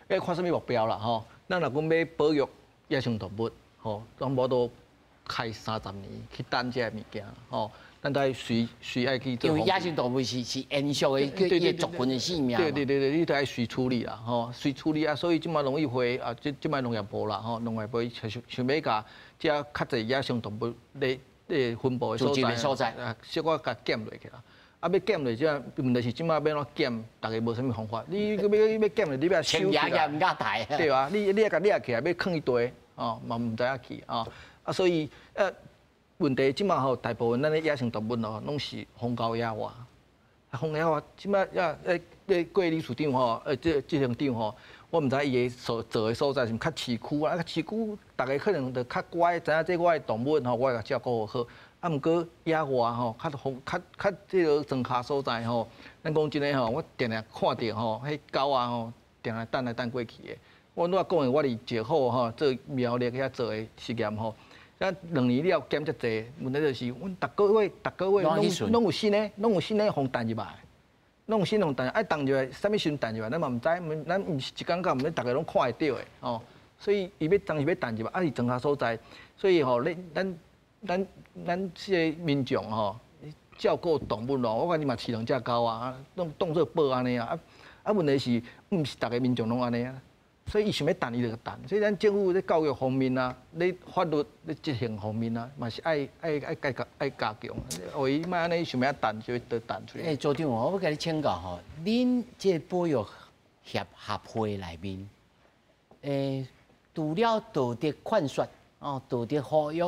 的？要看啥物目标啦，吼。咱若讲欲保育野生动物，吼，拢无都开30年去等这个物件，吼。咱都爱随随爱去做。因为野生动物是延续的，伊族群的性命。对对对对，你都爱随处理啦，吼，随处理啊，所以这摆农委会啊，这摆农业部啦，吼，农业部想想欲共遮较济野生动物咧咧分布的所在，所在啊，小可共减落去啦。啊，欲减落这问题是这摆欲按怎减，逐家无啥物方法。你欲减落，你欲收起来，毋敢抬。对啊，你欲共掠起来，欲囥伊地，哦，嘛毋知影去啊。啊，所以问题这摆吼，大部分咱的野生动物哦，拢是荒郊野外。啊，荒野外，这摆也咧郭理事长吼，这执行长吼，我毋知伊的所做的所在是毋较市区啊，市区逐家可能就较乖，知影这我的动物吼，我会共照顾好。啊，毋过野外吼，较荒较较这个庄跤所在吼，咱讲真的吼，我定定看著吼，彼狗仔吼，定定掷来掷过去的。我拄仔讲的，我伫石虎吼做苗栗遐做的实验吼。啊，2年了减遮济，问题就是，阮逐个月、逐个月拢有新的，拢有新的予掷入来，拢有新予掷，爱掷入来，啥物时阵掷入来，咱嘛毋知，咱毋是一工到晚，逐家拢看会著的吼。所以伊欲当时欲掷入来，啊是庄跤所在，所以吼，咧咱咱咱这个民众吼，照顾动物咯，我看你嘛饲两只狗啊，拢当做宝按呢啊，啊问题是，毋是逐个民众拢按呢啊。所以伊想欲掷，伊就掷。所以咱政府咧教育方面啊，咧法律咧执行方面啊，嘛是爱爱爱加爱加强。予伊莫按呢想欲掷，就会得掷出来。欸，组长，我欲共你请教吼，恁这保育协协会内面，除了道德劝说哦，道德呼吁，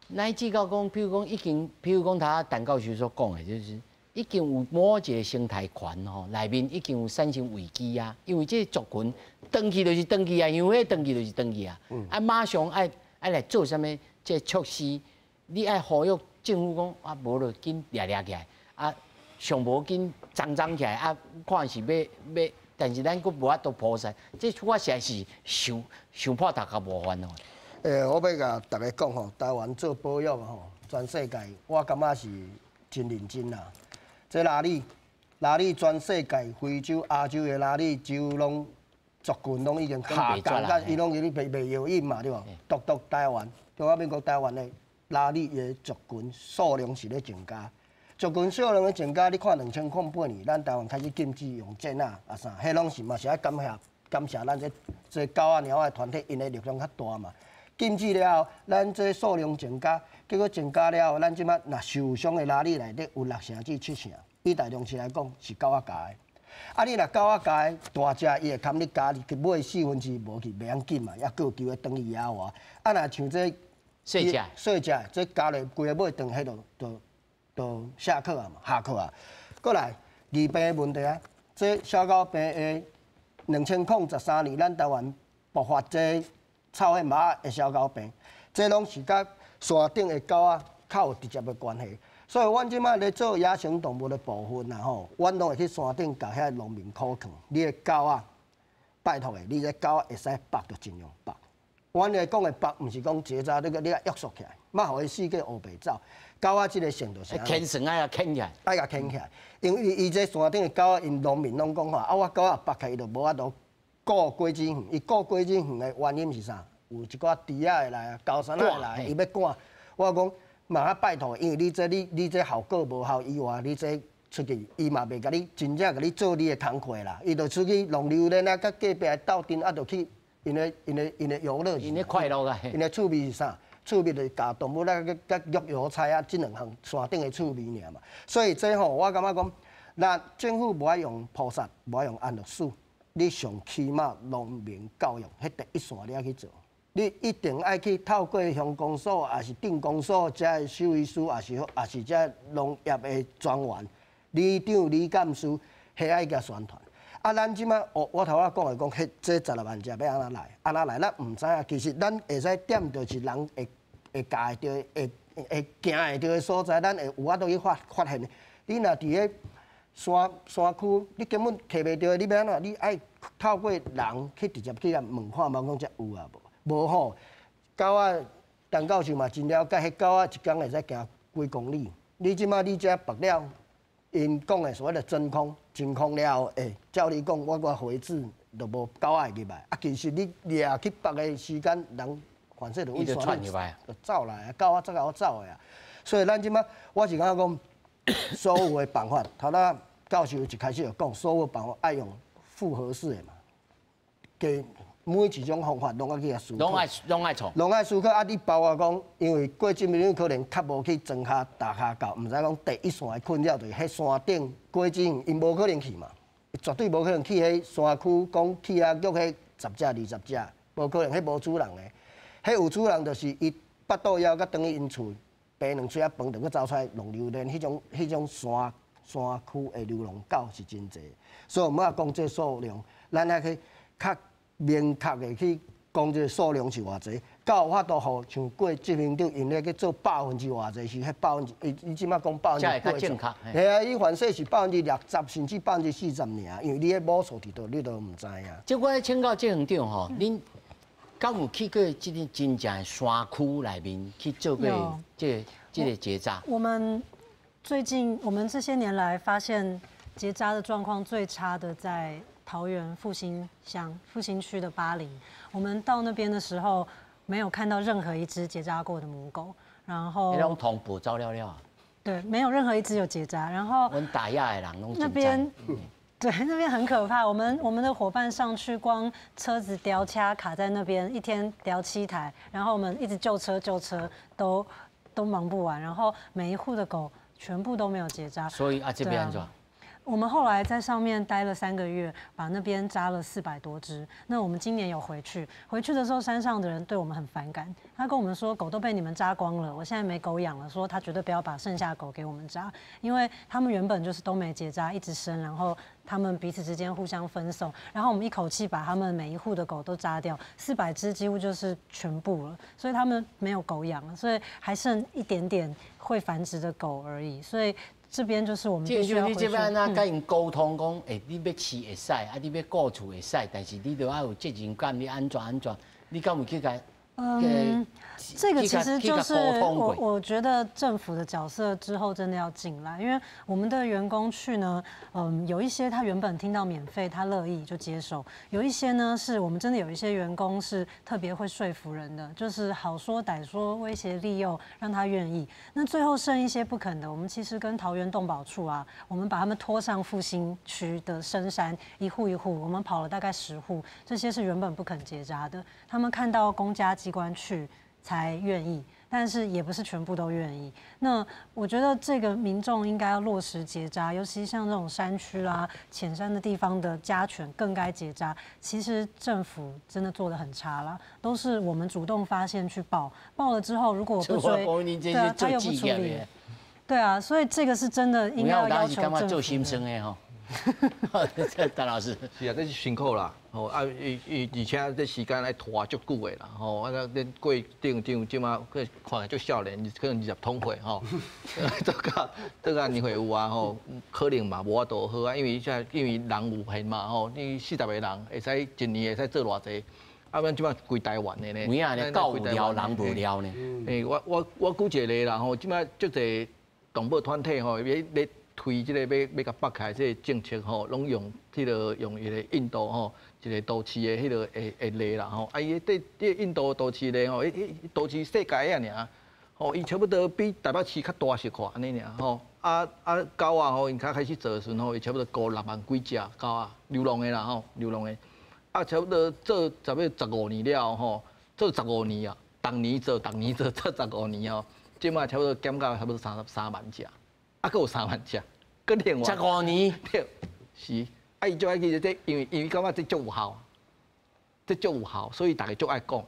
乃至到讲，譬如讲已经，譬如讲他陈教授所讲的，就是已经有某一个生态圈吼，内面已经有产生危机啊，因为这个族群转去就是转去啊，因为转去就是转去啊，啊马上爱爱来做啥物这措施，你爱呼吁政府讲啊，无就紧掠掠起来，啊上无紧张张起来，啊看是欲欲，但是咱阁无法度扑杀，这我实在是想想破头壳无烦恼。欸，我欲共逐家讲吼，台湾做保育吼，全世界我感觉是真认真啦。这拉里，拉里全世界非洲、亚洲的拉里洲拢族群拢已经下降，甲伊拢已经袂袂摇饮嘛，对无？独独台湾，中华民国台湾的拉里的族群数量是咧增加，族群数量咧增加，你看2008年，咱台湾开始禁止用箭仔啊啥，彼拢是嘛是爱感谢感谢咱这这狗仔猫仔的团体，𪜶的力量较大嘛。禁止了后，咱这数量增加，结果增加了后，咱这摆若受伤的拉里内底有六成至七成，以台中市来讲是狗仔咬的。啊，你若狗仔咬的大只，伊会堪你咬入去尾四分之无去，袂要紧嘛，抑阁有机会转去野外。啊，若像这细只，细只，这咬落规个尾断，彼就就就下课啊嘛，下课啊。阁来疫病的问题啊，这痟狗病的2013年，咱台湾爆发这臭羶猫的痟狗病，这拢是佮山顶的狗仔较有直接的关系。所以，阮这摆咧做野生动物的部分啦吼，阮拢会去山顶共遐农民苦劝，你的狗仔，拜托的，你这狗仔会使缚就尽量缚。阮咧讲的缚，毋是讲结扎，你共你共约束起来，莫予伊四界乌白走。狗仔这个性就是牵绳爱共牵起来，爱共牵起来，因为伊这山顶的狗仔，𪜶农民拢讲吼，啊，我狗仔缚起来，伊就无法度顾果子园。伊顾果子园的原因是啥？有一寡猪仔会来啊，高山仔会来，伊欲赶。我讲嘛较拜托，因为你这你你这效果无效以外，你这出去，伊嘛袂共你真正共你做你的工课啦。伊就出去弄榴莲啊，佮隔壁斗阵啊，就去𪜶的𪜶的𪜶的游乐。𪜶的快乐啊！𪜶的趣味是啥？趣味就是咬动物啊，佮育油菜啊，这两项山顶的趣味尔嘛。所以这吼，我感觉讲，若政府无爱用扑杀，无爱用安乐死，你上起碼農民教育，彼第一線你愛去做，你一定愛去透過鄉公所，抑是鎮公所，遮的獸醫師，抑是遮農業的專員、里長、里監事，彼愛共宣傳。啊，咱這擺我我頭仔講的講，彼這16萬隻欲按怎來？按怎來？咱毋知影。其實咱會使踮著是人會會咬會著、會會行會著的所在，咱會有法度去發發現。你若佇咧山山區，你根本揣袂著，你欲按怎？你愛透過人去直接去共問看覓講遮有抑無？無吼，狗仔陳教授嘛真了解，彼狗仔一工會使行幾公里。你這擺你遮縛了，𪜶講的所謂的真空，真空了後，欸，照理講我個回子就無狗仔會入來。啊，其實你掠去縛的時間，人反正就會山裡就走來啊，狗仔才會走的啊。所以咱這擺我是感覺講，所有的辦法，頭拄教授一開始就講，所有辦法愛用複合式的嘛，加每一種方法攏愛去共思考，攏愛攏愛創，攏愛思考。啊，你包括講，因為過這邊可能較無去莊跤、踏跤到，毋知講第一線的困擾就是彼山頂果子園，𪜶無可能去嘛，絕對無可能去彼山區，講去遐約彼十隻、二十隻，無可能，彼無主人的，彼有主人就是伊腹肚枵閣轉去𪜶厝，白兩喙仔飯就閣走出來弄榴蓮，彼種彼種山山區的流浪狗是真濟，所以我們愛講這數量，咱愛去較明確的去講這個數量是偌濟，才有法度予像郭執行長𪜶咧去做百分之偌濟是彼百分之，伊伊這擺講百分之八十，嘿啊，伊凡說是60%甚至40%爾，因為你彼母數佇佗，你都毋知影。這我請教執行長吼，恁敢有去過這個真正的山區內面去做過這個這個結紮？我們最近，我們這些年來發現結紮的狀況最差的在桃園復興鄉復興區的八林。我們到那邊的時候，沒有看到任何一隻結紮過的母狗，然後彼攏通報走了了。對，沒有任何一隻有結紮。然後阮大雅的人攏那邊，對，那邊很可怕。我們我們的夥伴上去，光車子吊車卡在那邊，一天吊7台，然後我們一直救車救車，都都忙不完。然後每一戶的狗全部都沒有結紮。所以啊，這邊按怎？我們後來在上面待了3個月，把那邊紮了400多隻。那我們今年有回去，回去的時候山上的人對我們很反感，他跟我們說狗都被你們紮光了，我現在沒狗養了，說他絕對不要把剩下狗給我們紮，因為他們原本就是都沒結紮，一直生，然後他們彼此之間互相分送，然後我們一口氣把他們每一戶的狗都紮掉，400隻幾乎就是全部了，所以他們沒有狗養了，所以還剩一點點會繁殖的狗而已，所以。這邊就是我們必須要你這邊按怎佮𪜶溝通講，欸，你欲飼會使，啊，你欲顧厝會使，但是你著愛有責任感，你按怎按怎，你敢有去共？嗯，這個其實就是我我覺得政府的角色之後真的要進來，因為我們的員工去呢，有一些他原本聽到免費，他樂意就接受；有一些呢，是我們真的有一些員工是特別會說服人的，就是好說歹說，威脅利誘，讓他願意。那最後剩一些不肯的，我們其實跟桃園動保處啊，我們把他們拖上復興區的深山，一戶一戶，我們跑了大概10戶，這些是原本不肯結紮的，他們看到公家機關去才願意，但是也不是全部都願意。那我覺得這個民眾應該要落實結紮，尤其像這種山區啦、淺山的地方的家犬更該結紮。其實政府真的做得很差啦，都是我們主動發現去報，報了之後如果我不追，對啊，他又不處理。對啊，所以這個是真的應該要要求政府。做心酸的吼。陳老師是啊，這是辛苦啦，吼啊，伊伊而且這時間愛拖足久的啦，吼啊，恁過鎮長這馬看起來足少年，可能20通歲吼，做甲做甲年歲有啊吼，可能嘛無法度好啊，因為這因為人有限嘛吼，你40個人會使一年會使做偌濟，啊，咱這馬規台灣的呢，有影呢，狗有料，人無料呢。欸，我我我舉一個例啦吼，這馬足濟動保團體吼，咧咧推這個欲欲共縛開這個政策吼，攏用這個用彼個印度吼，一個都市的彼個的的例啦吼，啊伊對這印度都市例吼，伊伊都市細界仔爾，吼，伊差不多比台北市較大小可按呢爾吼，啊啊狗仔吼，𪜶較開始做的時陣吼，伊差不多顧6萬幾隻狗仔，流浪的啦吼，流浪的，啊差不多做差不多十五年了吼，做十五年啊，逐年做，逐年做，做十五年吼，這馬差不多減到差不多33萬隻。啊，閣有3萬隻，閣另外十五年，對，是，啊，伊足愛去這，因為感覺這足有效，這足有效，所以逐家足愛講。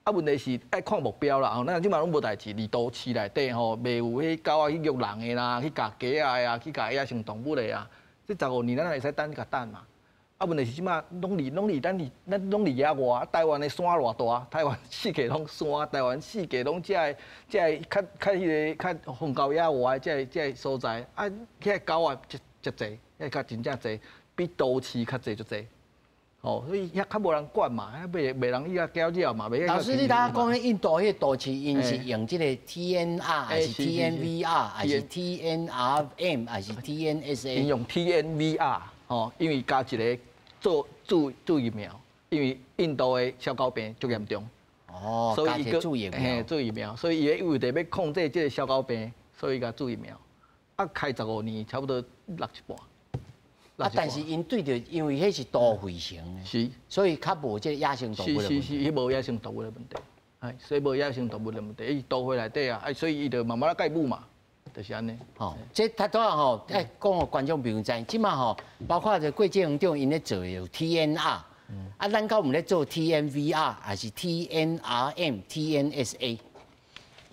啊，問題是愛看目標啦，吼，咱這馬攏無代志，佇都市內底吼，袂有彼狗仔去虐人的啦，去咬雞仔的啊，去咬野生動物的啊，這15年咱會使等共等嘛。啊，問題是這馬攏佇咱佇咱攏佇野外，台灣的山偌大，台灣四界攏山，台灣四界攏這个這个較較彼个較荒郊野外這个這个所在，啊，遐狗仔遮濟，遐較真正濟，比都市較濟足濟。哦，所以遐較無人管嘛，遐袂袂人去遐攪擾嘛，袂。老師，你頭仔講彼印度彼個都市，𪜶是用這個 TNR，還是 TNVR，還是 TNRM，還是 TNSA？𪜶用 TNVR，吼，因為加一个做注注疫苗，因為印度的潲狗病足嚴重。哦，所以伊注疫苗，嘿，注疫苗，所以伊為著欲控制這个潲狗病，所以共注疫苗。啊，開15年，差不多落一半。啊！但是𪜶對著，因為彼是都會型的，所以較無這个野生動物的問題。是是是，彼無野生動物的問題，係，所以無野生動物的問題，伊都會內底啊，所以伊就慢慢仔蓋舞嘛，就是按呢。吼，這頭拄仔吼，愛講予觀眾朋友知，這馬吼，包括這郭志恆長𪜶咧做的有 TNR，啊，咱敢有咧做 TNVR，還是 TNRM、TNSA？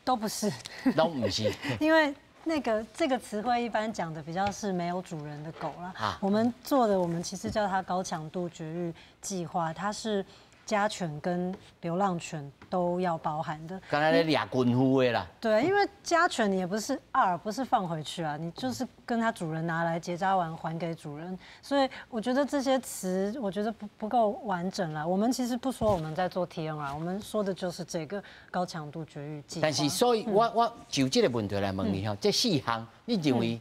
都不是。攏毋是。因為。那個這個詞彙一般講的比較是沒有主人的狗啦。我們做的，我們其實叫它高強度絕育計劃，它是家犬跟流浪犬都要包含的。敢若咧掠軍夫的啦。對，因為家犬你也不是 R，不是放回去啊，你就是跟它主人拿來結紮完還給主人。所以我覺得這些詞，我覺得不夠完整啦。我們其實不說我們在做 TNR，我們說的就是這個高強度絕育計劃。但是，所以我就這個問題來問你吼，這四項你認為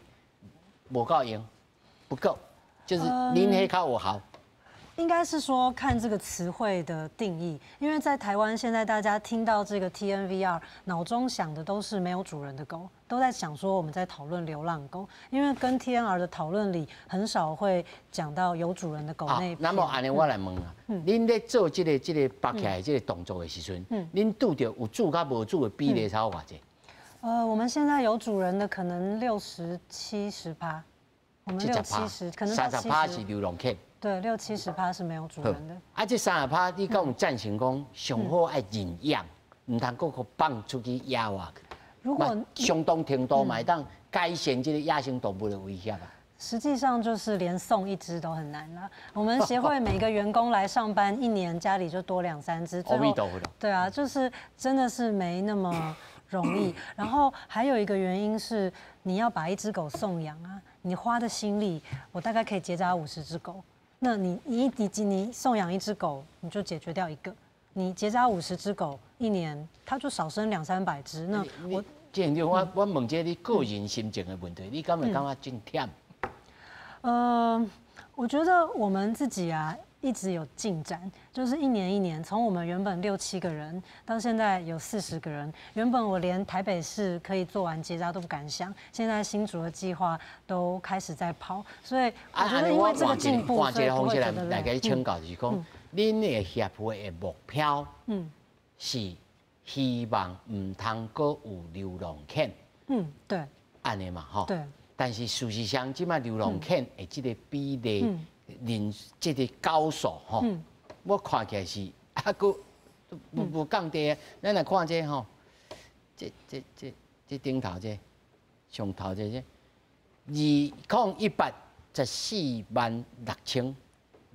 無夠用，不夠，就是恁彼較有效。應該是說看這個詞彙的定義，因為在台灣現在大家聽到這個 TNVR，腦中想的都是沒有主人的狗，都在想說我們在討論流浪狗，因為跟 TNR 的討論裡很少會講到有主人的狗那一。那麼按呢我來問啊，恁咧做這個縛起來這個動作的時陣，恁拄著有主佮無主的比例差偌濟？我們現在有主人的可能60、70%，我們六七十，可能 30%是流浪犬。對，60、70%是沒有主人的。啊，這三十趴，你敢有贊成講上好愛認養，毋通閣予放出去野外去？如果相當程度嘛會當改善這個野生動物的威脅啊。實際上就是連送一隻都很難了。我們協會每個員工來上班，一年家裡就多兩三隻。阿彌陀佛。對啊，就是真的是沒那麼容易。然後還有一個原因是，你要把一隻狗送養啊，你花的心力，我大概可以結紮50隻狗。那你送養一隻狗，你就解決掉一個；你結紮五十隻狗，一年它就少生兩三百隻。那我這樣我問這你個人心情的問題，你敢會感覺真忝？我覺得我們自己啊，一直有進展，就是一年一年，從我們原本六七個人，到現在有40個人。原本我連台北市可以做完結紮都不敢想，現在新竹的計劃都開始在跑，所以我覺得因為這個進步，所以不會覺得累。來共你請教就是講，恁的協會的目標，是希望毋通閣有流浪犬。嗯，對。按呢嘛，吼。對。但是事實上，這擺流浪犬的這個比例，連這個狗數吼，我看起來是啊，閣無降低。咱來看這吼，這頂頭這上頭這這，2018，14萬6千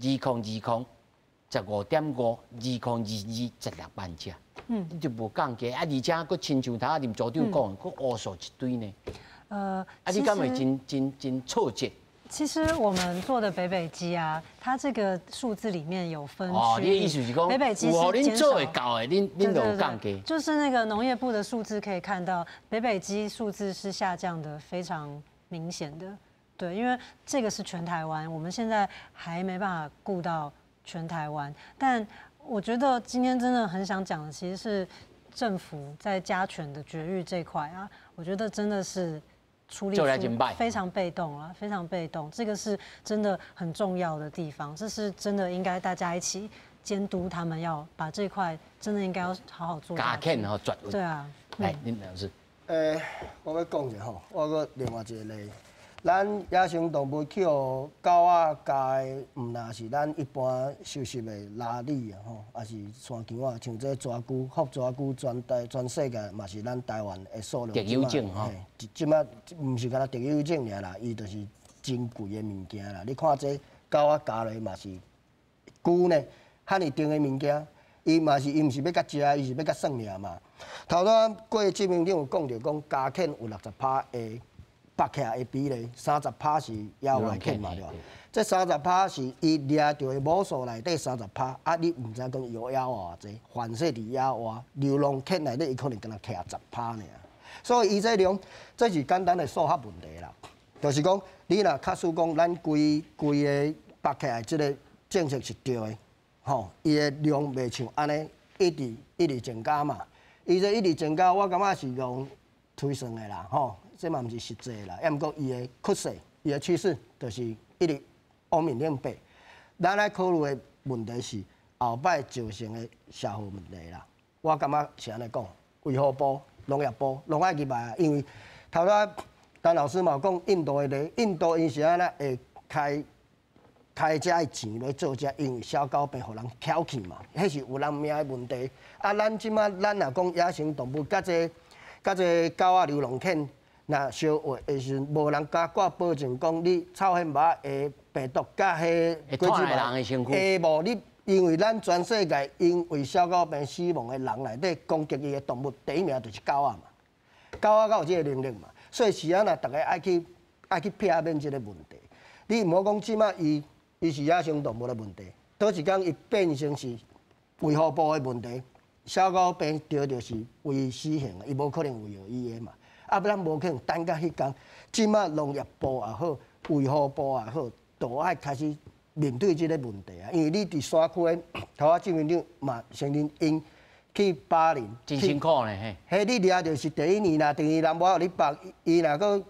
，2020，15.5，2022，16萬隻。你就無降低啊！而且閣親像頭仔林組長講，閣烏數一堆呢。啊，你敢會真真真挫折？其實我們做的北北基啊，它這個數字裡面有分區。哦，你的意思是講，北北基是恁做會到的，恁就有降低。就是那個農業部的數字可以看到，北北基數字是下降的非常明顯的。對，因為這個是全台灣，我們現在還沒辦法顧到全台灣。但我覺得今天真的很想講的，其實是政府在家犬的絕育這塊啊，我覺得真的是。處理非常被動啊，非常被動，這個是真的很重要的地方，這是真的應該大家一起監督他們，要把這塊真的應該要好好做。加犬吼，絕。對啊。來，林老師。我欲講一下吼，我閣另外一個例，咱野生动物去予狗仔咬的，毋但是咱一般熟悉的拉里啊吼，抑是山羌仔，像这蛇蛆、腹蛇蛆，全台全世界嘛是咱台湾的数量。特有种吼。这马毋是干焦特有种尔啦，伊就是真贵的物件啦。你看这狗仔咬落嘛是蛆呢，遐尔重的物件，伊嘛是伊毋是欲共食，伊是欲共算尔嘛。头拄仔郭执行长有讲著，讲家犬有60%会縛起来的比例，30%是野外犬嘛对吧？这三十趴是伊掠著的母数内底三十趴，啊，你毋知讲有野外偌济，凡势伫野外流浪犬内底，伊可能干焦起10%爾。所以伊這量，這是簡單的數學問題啦。就是講，你若假使講咱規規个縛起來這个政策是對的，吼，伊的量袂像按呢一直一直增加嘛。伊這一直增加，我感覺是用推算的啦，吼。這嘛毋是實際啦，抑毋過伊的趨勢，伊的趨勢就是一直往面頂爬。咱愛考慮的問題是後擺造成的社會問題啦。我感覺是按呢講，衛福部、農業部攏愛入來啊，因為頭拄陳老師嘛有講印度的例，印度𪜶是按怎會開開遮的錢來做這，因為小狗病予人蹺去嘛，彼是有人命的問題。啊，咱這馬咱若講野生動物佮這佮這狗仔流浪犬。若相話的時陣，無人敢掛保證講你臭羶猫的病毒佮彼會傳來人的身軀。會無？你因為咱全世界因為小狗病死亡的人內底攻擊伊的動物，第一名就是狗仔嘛。狗仔才有這個能力嘛，所以是按怎，逐家愛去愛去避免這個問題。你毋好講這馬伊伊是野生動物的問題，倒一工伊變成是衛福部的問題，小狗病著就是為死刑，伊無可能為予醫的嘛。啊，咱無可能等到彼工，這馬農業部也好，衛福部也好，都愛開始面對這個問題啊。因為你佇山區的頭仔執行長嘛承認𪜶去巴林，真辛苦呢嘿。彼你掠著是第一年啦，第二年人無予你縛，伊若閣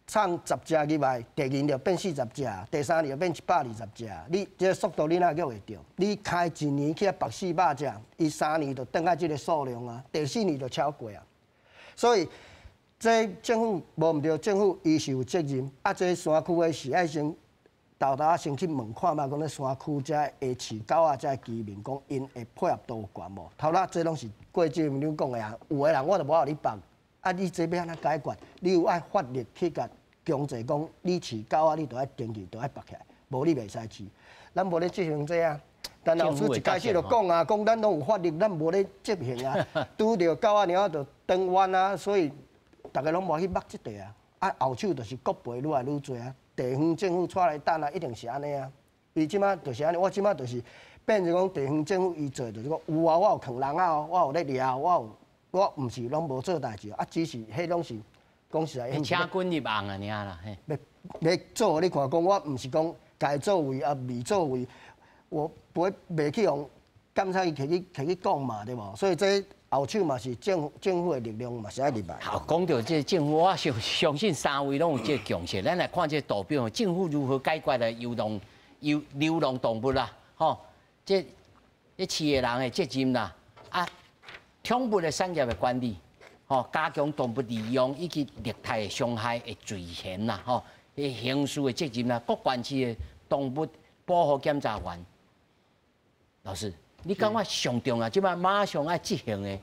送10隻入來，第二年就變40隻，第三年就變120隻。你這個速度你哪叫會著？你開一年去縛400隻，伊三年就轉到這個數量啊，第四年就超過啊。所以這政府無毋對，政府伊是有責任。啊，這山區的是愛先沓沓仔先去問看覓，講咧山區遮的飼狗仔遮的居民，講𪜶會配合度有懸無？頭拄這攏是郭執行長講的啊，有的人我就無予你縛，啊，你這欲按怎解決？你有愛法律去共強制講，你飼狗仔你著愛登記，著愛縛起來，無你袂使飼。咱無咧執行這啊。陳老師一開始就講啊，講咱攏有法律，咱無咧執行啊，拄著狗仔貓仔就轉彎啊，所以。逐家攏無去縛這塊啊，啊後手就是國賠愈來愈濟啊，地方政府帶來等啊，一定是按呢啊。伊這馬就是按呢，我這馬就是變成講地方政府伊做就是講有啊，我有囥人啊，我有咧掠，我有我毋是攏無做代誌啊，只是彼攏是講實在。請軍入行啊，爾啦，嘿。欲欲做予你看，講我毋是講該作為啊未作為，我不會袂去予監察伊提去提去講嘛，對無？所以這。後手嘛是政政府的力量嘛是愛入來。好，講到這個政府，我相相信三位攏有這個共識。咱來看這個圖表，政府如何解決的流浪流流浪動物啦？吼，這這飼的人的責任啦，啊，寵物的產業的管理，吼，加強動物利用以及虐待的傷害的罪嫌啦，吼，刑事的責任啦，各縣市的動物保護檢查員，老師。你感覺上重要，這擺馬上愛執行的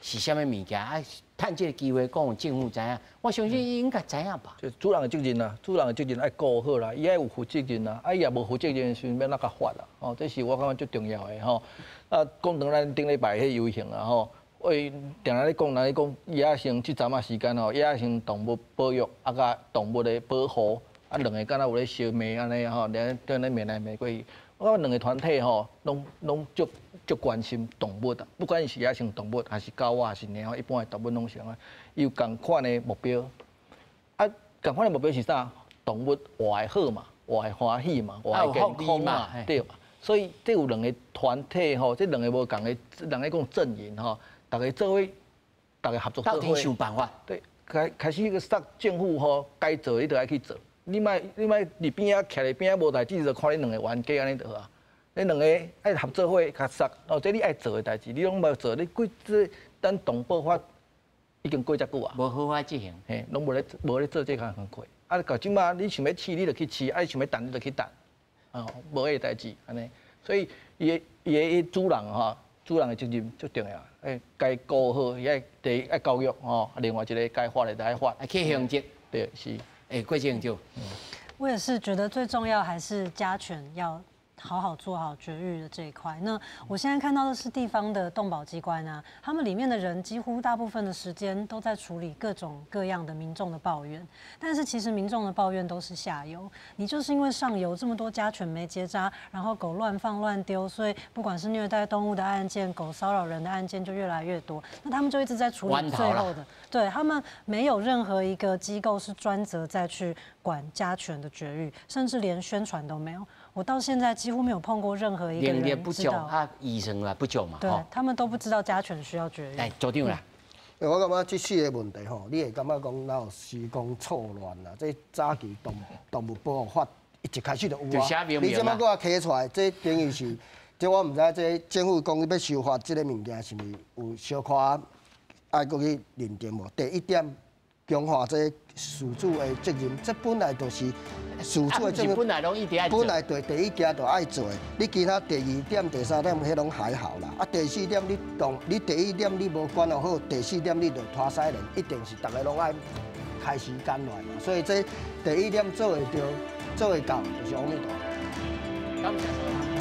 是啥物物件？啊，趁這個機會講，政府知影，我相信伊應該知影吧。就主人的責任啊，主人的責任愛顧好啦，伊愛有負責任啊，啊伊也無負責任的時陣，欲按怎共罰啦？吼，這是我感覺足重要的吼。啊，講轉咱頂禮拜彼遊行啊吼，為定定咧講，人咧講野生這陣仔時間吼，野生動物保育啊，佮動物的保護啊，兩个敢若有咧相罵按呢吼，連踮咧罵來罵過去。我感覺兩个團體吼，攏攏足足關心動物啊，不管是野生動物，還是狗仔，還是貓，一般的動物攏是按呢，伊有仝款的目標。啊，仝款的目標是啥？動物活會好嘛，活會歡喜嘛，活會健康嘛，對嘛？所以這有兩个團體吼，這兩个無仝的，人咧講陣營吼，逐家做伙，逐家合作做伙。想辦法。對，開開始彼個煞政府吼，該做你著愛去做。你莫你莫佇邊仔徛佇邊仔無代誌，就看恁兩个冤家按呢就好啊。恁兩个愛合作伙較煞哦，這你愛做的代誌，你攏無做，你幾這咱動保法已經過遮久啊。無好好執行。嘿，攏無咧無咧做這項工課。啊，到這馬你想欲飼，你就去飼；啊，你想欲等，你就去等，哦，無彼个代誌按呢。所以伊的主人吼，主人的責任足重要，欸，該顧好，伊愛第一愛教育吼，另外一个該罰的就愛罰，愛去刑責，對，是。欸，郭正就。我也是覺得最重要還是家犬要好好做好絕育的這一塊。那我現在看到的是地方的動保機關啊，他們裡面的人幾乎大部分的時間都在處理各種各樣的民眾的抱怨，但是其實民眾的抱怨都是下游，你就是因為上游這麼多家犬沒結紮，然後狗亂放亂丟，所以不管是虐待動物的案件、狗騷擾人的案件就越來越多。那他們就一直在處理最後的，對，他們沒有任何一個機構是專責在去管家犬的絕育，甚至連宣傳都沒有。我到現在幾乎沒有碰過任何一個人知道。啊，醫生啊不足嘛，對，他們都不知道家犬需要絕育。來，組長啦。我感覺這四个問題吼，你會感覺講哪有時空錯亂啦？這早期動物保護法一開始就有啊，你這擺閣提出來，這等於是，這我毋知這政府講欲修法這个物件是毋是有小可愛閣去認定無？第一點，強化這飼主的責任，這本來就是飼主的責任。本來攏一直愛做。本來對第一件就愛做的，你其他第二點、第三點，彼攏還好啦。啊，第四點你當你第一點你無管好，第四點你就拖屎連，一定是逐个攏愛開時間來嘛。所以這第一點做會著，做會到，就是阿彌陀佛。感謝。